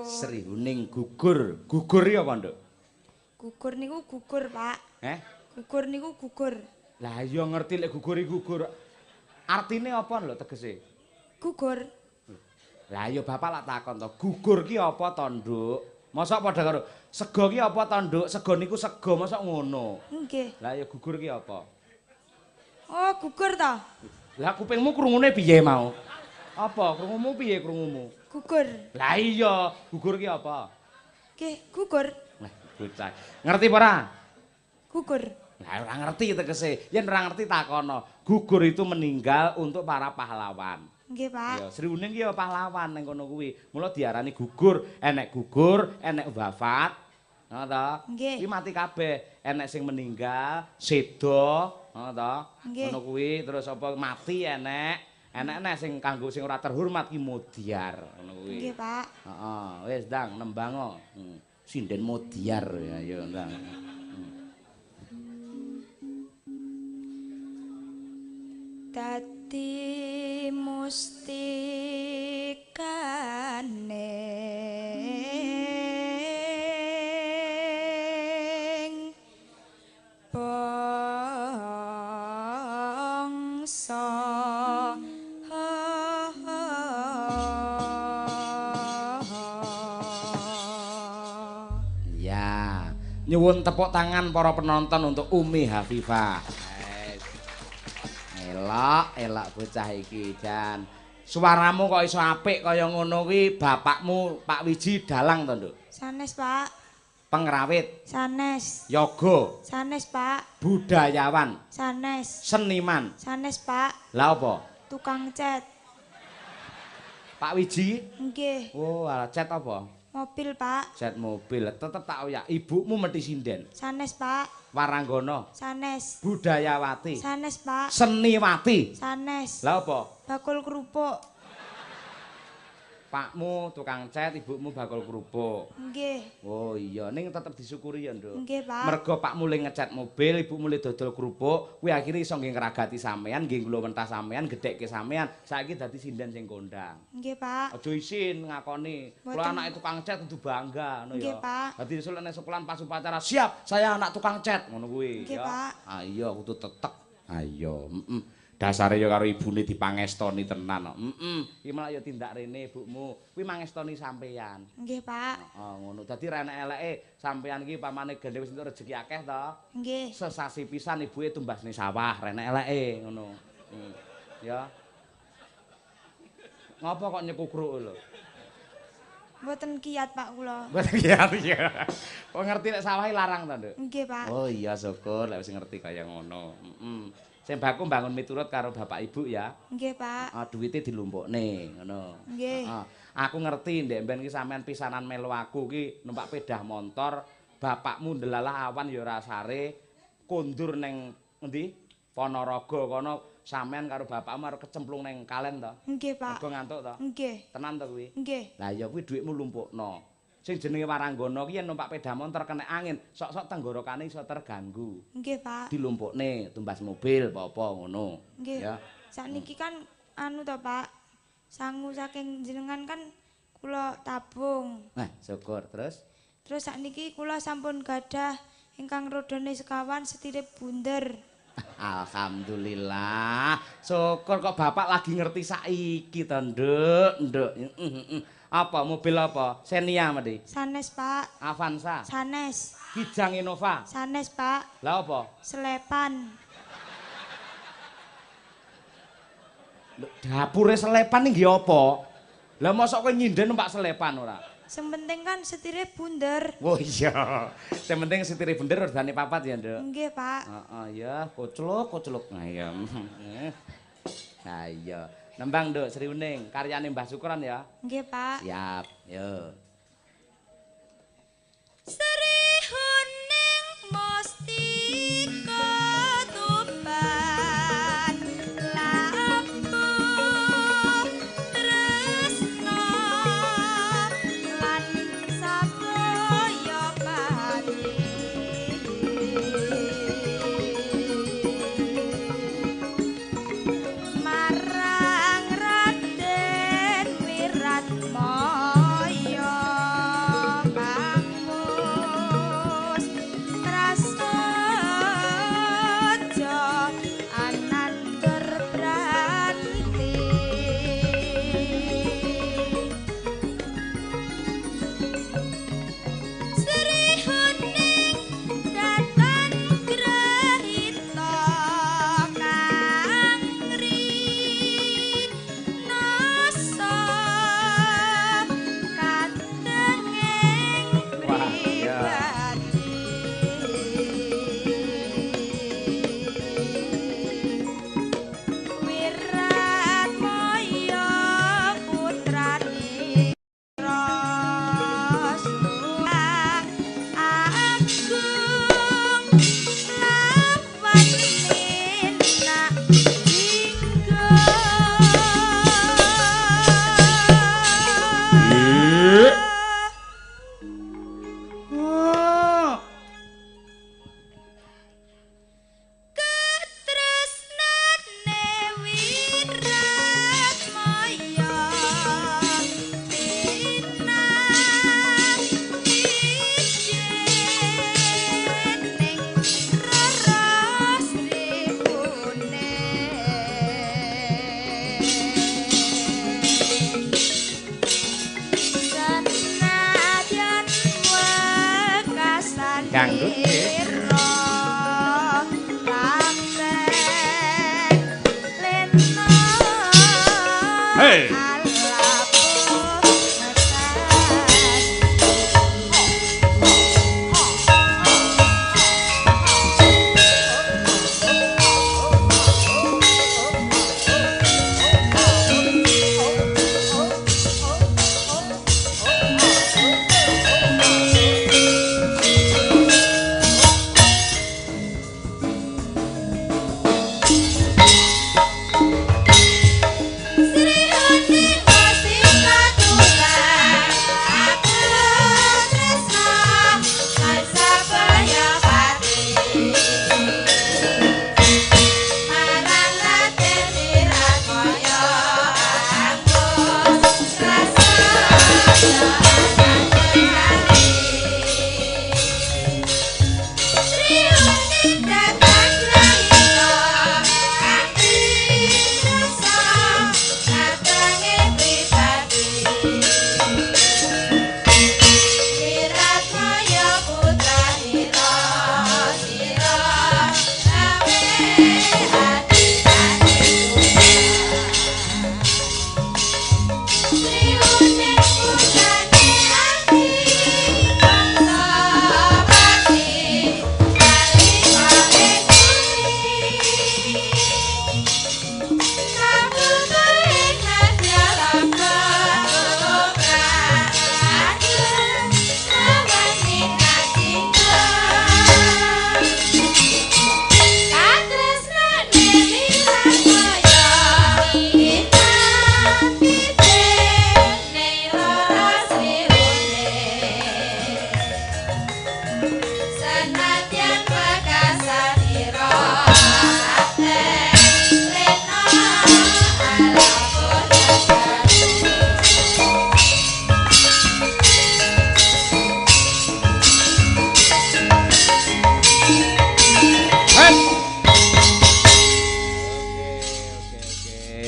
Sri Huning gugur. Gugur ya apa, Nduk? Gugur niku gugur, Pak. Eh? Gugur niku gugur. Lah iya ngerti lek gugur iki gugur. Artine apa lho tegese? Gugur. Lah iya bapak lak takon to, gugur ki apa to, Nduk? Mosok padha karo sego ki apa to, Nduk? Sego niku sego, mosok ngono. Nggih. Lah iya gugur ki apa? Oh, gugur to. Lah kupingmu krungune piye mau? Apa krungumu piye krungumu? Gugur. Lah iya, gugur ki apa? Nggih, gugur. Lah bocah. Ngerti apa ora? Gugur. Lah ora ngerti tegese. Yen ora ngerti takono. Gugur itu meninggal untuk para pahlawan. Nggih, Pak. Ya, Sri Huning ki ya pahlawan ning kono kuwi. Mula diarani gugur, enek gugur, enek wafat. Ngono ta? Nggih. Kuwi mati kabeh. Enek sing meninggal, seda, ngono ta? Nggih. Ngono kuwi terus apa mati enek. Enek-enek sing kanggo sing ora terhormat ki modiar ngono kuwi. Nggih, Pak. Heeh, wis ndang nembango. Sinden modiar ya ayo ndang. Dadi mustikane bangsa. Ya, nyuwun tepuk tangan para penonton untuk Umi Hafifah. Elok, elok bocah iki jan. Suaramu kok iso apik kaya ngono kuwi bapakmu Pak Wiji dalang to, Nduk? Sanes, Pak. Pengrawit. Sanes. Yoga. Sanes, Pak. Budayawan. Sanes. Seniman. Sanes, Pak. Lah apa? Tukang cat. Pak Wiji? Nggih. Oh, alah cat apa? Mobil, Pak. Cat mobil. Tetep tak oyak. Ibumu mesti sinden. Sanes, Pak. Waranggono. Sanes. Budayawati. Sanes, Pak. Seniwati. Sanes. Lah apa? Bakul kerupuk. Pakmu tukang cat, ibumu bakul kerupuk. Nggih. Oh iya, ning tetep disyukuri ya, Nduk. Nggih, Pak. Mergo pakmu le ngecat mobil, ibumu le dodol kerupuk, kuwi akhire iso nggih ngragati sampean, nggih nglowentah sampean, gedhekke sampean. Saiki dadi sinden sing kondang. Nggih, Pak. Aja isin ngakoni. Kula anake tukang cat kudu bangga ngono ya. Nggih, Pak. Dadi esuk nek sekolahan pas upacara, siap, saya anak tukang cat ngono kuwi. Nggih, Pak. Ah iya, kudu tetek. Ayo, heeh. Dasare ya karo ibune dipangestoni tenan kok. Heeh. Iki malah ya tindak rene ibumu. Kuwi mangestoni sampeyan. Nggih, Pak. Heeh, ngono. Dadi ra enek eleke sampeyan iki pamane gandhe wis entuk rejeki akeh to. Nggih. Sesasi pisan ibuke tumbasne sawah, ra enek eleke ngono. Ya. Ngopo kok nyekukruk lho? Mboten kiat, Pak, kula. Mboten kiat ya. Kok ngerti nek sawah larang to, Nduk? Nggih, Pak. Oh iya, syukur lek wis ngerti kaya ngono. Heeh. Sing baku mbangun miturut karo bapak ibu ya. Nggih, Pak. Heeh, duwite dilumpukne ngono. Nggih. Heeh. Aku ngerti ndek mben ki sampean pisanan melu aku ki numpak pedah montor, bapakmu ndelalah awan ya ora sare, kondur neng endi? Ponorogo kono sampean karo bapakmu arep kecemplung neng kalen to? Nggih, Pak. Mergo ngantuk to? Nggih. Tenan to kuwi? Nggih. Lah ya kuwi dhuwitmu lumpukno. Sing jenenge waranggono ki yen numpak sepeda motor kena angin, sok-sok tenggorokane iso terganggu. Nggih, Pak. Dilumpukne tumbas mobil apa-apa ngono. Nggih. Ya. Sakniki kan anu to, Pak. Sangu saking jenengan kan kula tabung. Nah, syukur. Terus? Terus sakniki kula sampun gadah ingkang rodone sekawan setire bunder. Alhamdulillah. Syukur kok bapak lagi ngerti saiki to, Nduk. Nduk. Apa mobil apa? Xenia mesti. Sanes, Pak. Avanza. Sanes. Kijang Innova. Sanes, Pak. Lah apa? Selepan. Dapure selepan iki apa? Lah mosok kowe nyinden numpak selepan ora? Sing penting kan setire bunder. Oh iya. Sing penting setire bunder rodane papat ya, Nduk. Nggih, Pak. Heeh, ya, kocluk, kocluk. Nah iya. Nah iya. Nembang, Nduk, Sri Uning, karyane Mbah Sukron ya. Nggih, Pak. Siap, yo. Dik. Ketresnane Wiratmaya pinang ijening Rara Sri Kuning senadyan wekasan Dangdut, nggih. Hey. Sri Hati masih katulan aku tresna tansah pati marang Raden Wiratmaya anggus rasa Sri Hati datang grahita ati rasa katange pribadi Wiratmaya putra hira sira rame ati Sri Uning putrane ati bangsa pati nalika Senadyan wekasanira Raden Lena alapun. Oke, oke, oke.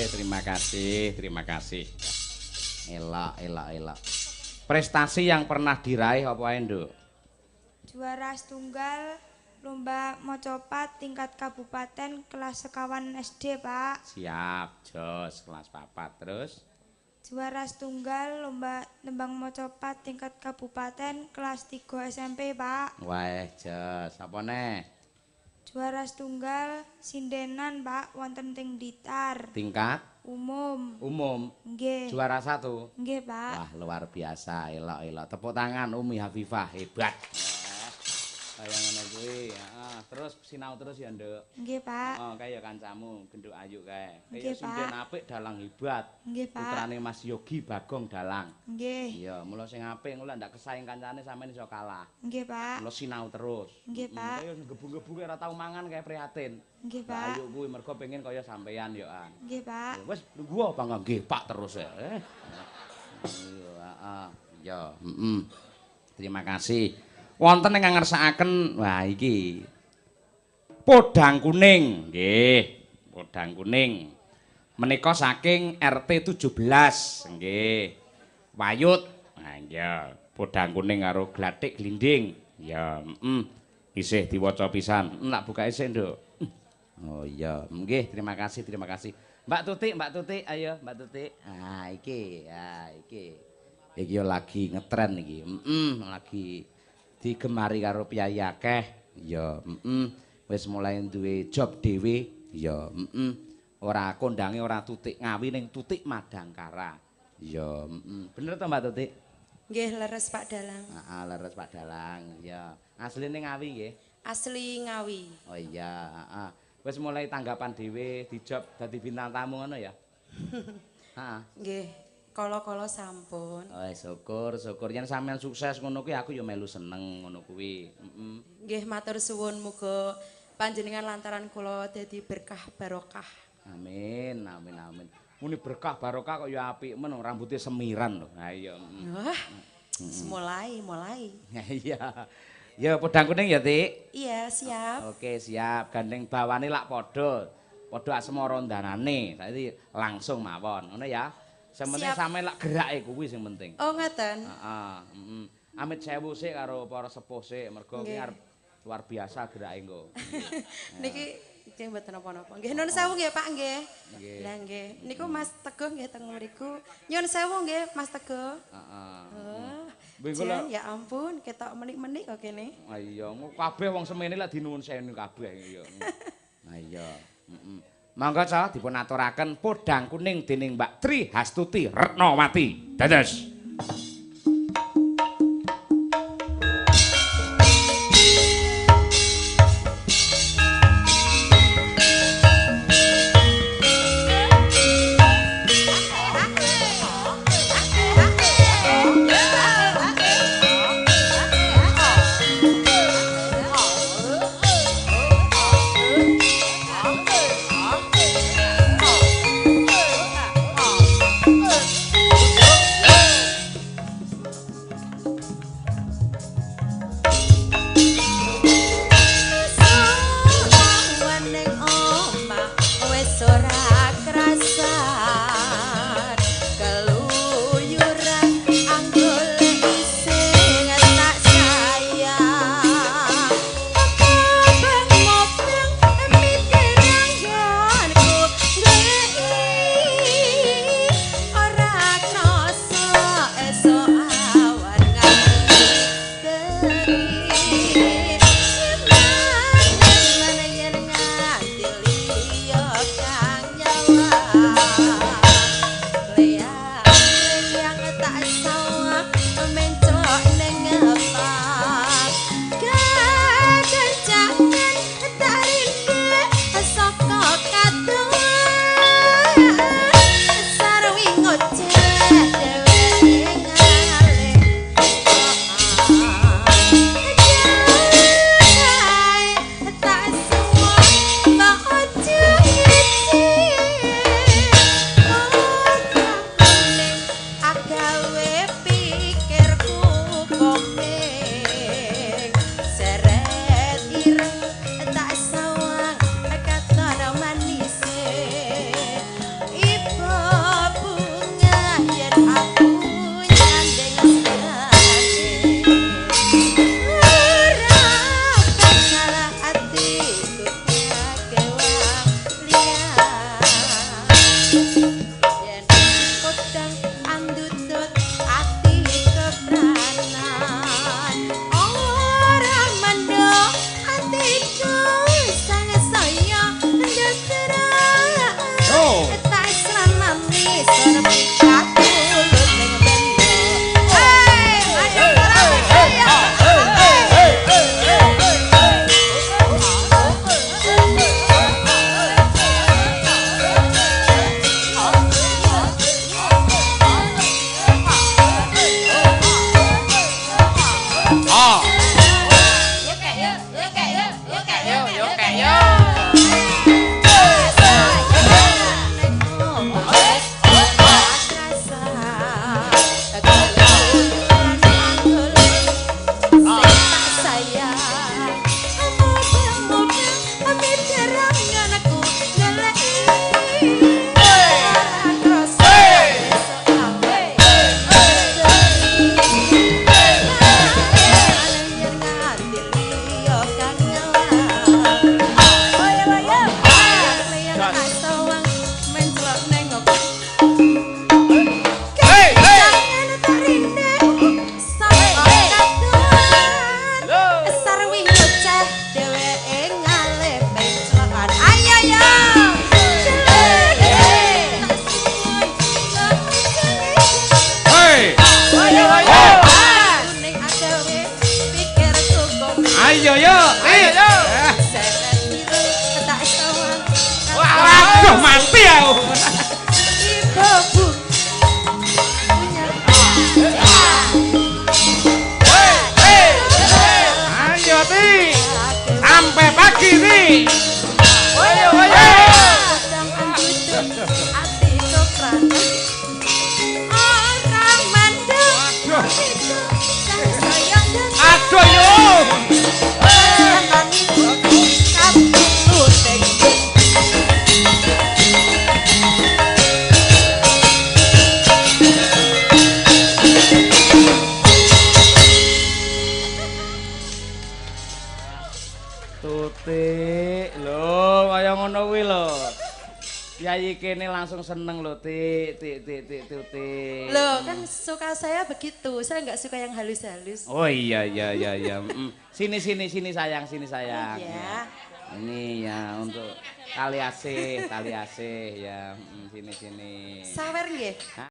Terima kasih, terima kasih. Elok, elok, elok. Prestasi yang pernah diraih apa ae, Nduk? Juara setunggal lomba macapat tingkat kabupaten kelas sekawan SD, Pak. Siap, jos kelas 4 terus. Juara setunggal lomba tembang macapat tingkat kabupaten kelas 3 SMP, Pak. Wah, jos. Apa neh? Juara setunggal sindenan, Pak, wonten teng Blitar. Tingkat Umum. umum. Nggih. Juara 1. Nggih, Pak. Wah, luar biasa, elok, elok. Tepuk tangan Umi Hafifah, hebat. Kaya ngono kuwi, heeh. Terus sinau terus ya, Nduk. Nggih, Pak. Oh, kaya kancamu, genduk ayu kae. Kaya Nggih, sinden Pak. apik dalang hebat. Nggih, Pak. Putrane Mas Yogi Bagong dalang. Nggih. Iya, mula sing apik ngono lek ndak kesaing kancane sampeyan iso kalah. Nggih, Pak. Mula sinau terus. Nggih, Pak. Kaya gebu-gebu ora tau mangan kae prihatin. Nggih, Mbak Pak. Ayu kuwi mergo pengen kaya sampeyan yo an. Nggih, Pak. Wis lungguh apa nggih Pak terus ya. Iya, heeh. Iya, heeh. Terima kasih. Wonten ingkang ngersakaken, wah iki. Podang kuning, nggih. Podang kuning. Menika saking RT 17, nggih. Wayut. Nah, iya, podang kuning karo glathik glinding. Ya, heeh. Isih diwaca pisan. Tak buka isih, Nduk. Oh iya, nggih, terima kasih, terima kasih. Mbak Tuti, ayo Mbak Tuti. Ah, iki, ah iki. Iki yo lagi ngetren iki. Lagi digemari karo piyayi akeh. Ya, Wis mulai duwe job dhewe. Ya, Ora kondange ora Tutik Ngawi ning Tutik Madangkara. Ya, Bener to Mbak Tutik? Nggih, leres Pak Dalang. Heeh, leres Pak Dalang. Ya. Asline Ngawi nggih? Asli Ngawi. Oh iya, heeh. Wis mulai tanggapan dhewe, dijob dadi bintang tamu ngono ya? Heeh. Nggih. Kala-kala sampun. Oh, syukur, syukur. Yen sampean sukses ngono kuwi aku ya melu seneng ngono kuwi. Heeh. Nggih, matur suwun muga panjenengan lantaran kula dadi berkah barokah. Amin, amin, amin. Muni berkah barokah kok ya apik men rambutnya semiran lho. Ha iya. Wah. Mulai. Iya. Ya podang kuning ya, Tik? Iya, siap. Oke, siap. Gandeng bawane lak padha. Padha asmara ndanane. Saiki langsung mawon, ngono ya. Sing penting sampeyan lak gerake kuwi sing penting. Oh, ngaten. Heeh, heeh. Amit sewu sik karo para sepuh sik, mergo ki arep luar biasa gerake engko. Niki nggih mboten napa-napa. Nggih nuwun sewu nggih, Pak nggih. Lah nggih. Niku Mas Teguh nggih teng mriku. Nyuwun sewu nggih Mas Teguh. Heeh. Jan, ya ampun, ketok menik-menik kok kene. Ah iya, kabeh wong semene lak dinuwun sewu kabeh iya. Nah iya, heeh. Monggo ca dipun aturaken podang kuning dening Mbak Tri Hastuti Retnowati. Dados. Waduh, mati aku. Ibu. Aduh yo. Tutik lho kaya ngono kuwi lho. Yayi kene langsung seneng lho, Tik, Tik, Tik, Tik, Tutik. Loh, kan suka saya begitu. Saya nggak suka yang halus-halus. Oh iya iya iya iya. Sini sini sini sayang, sini sayang. Iya. Ini ya untuk tali asih ya. Sini sini. Sawer nggih.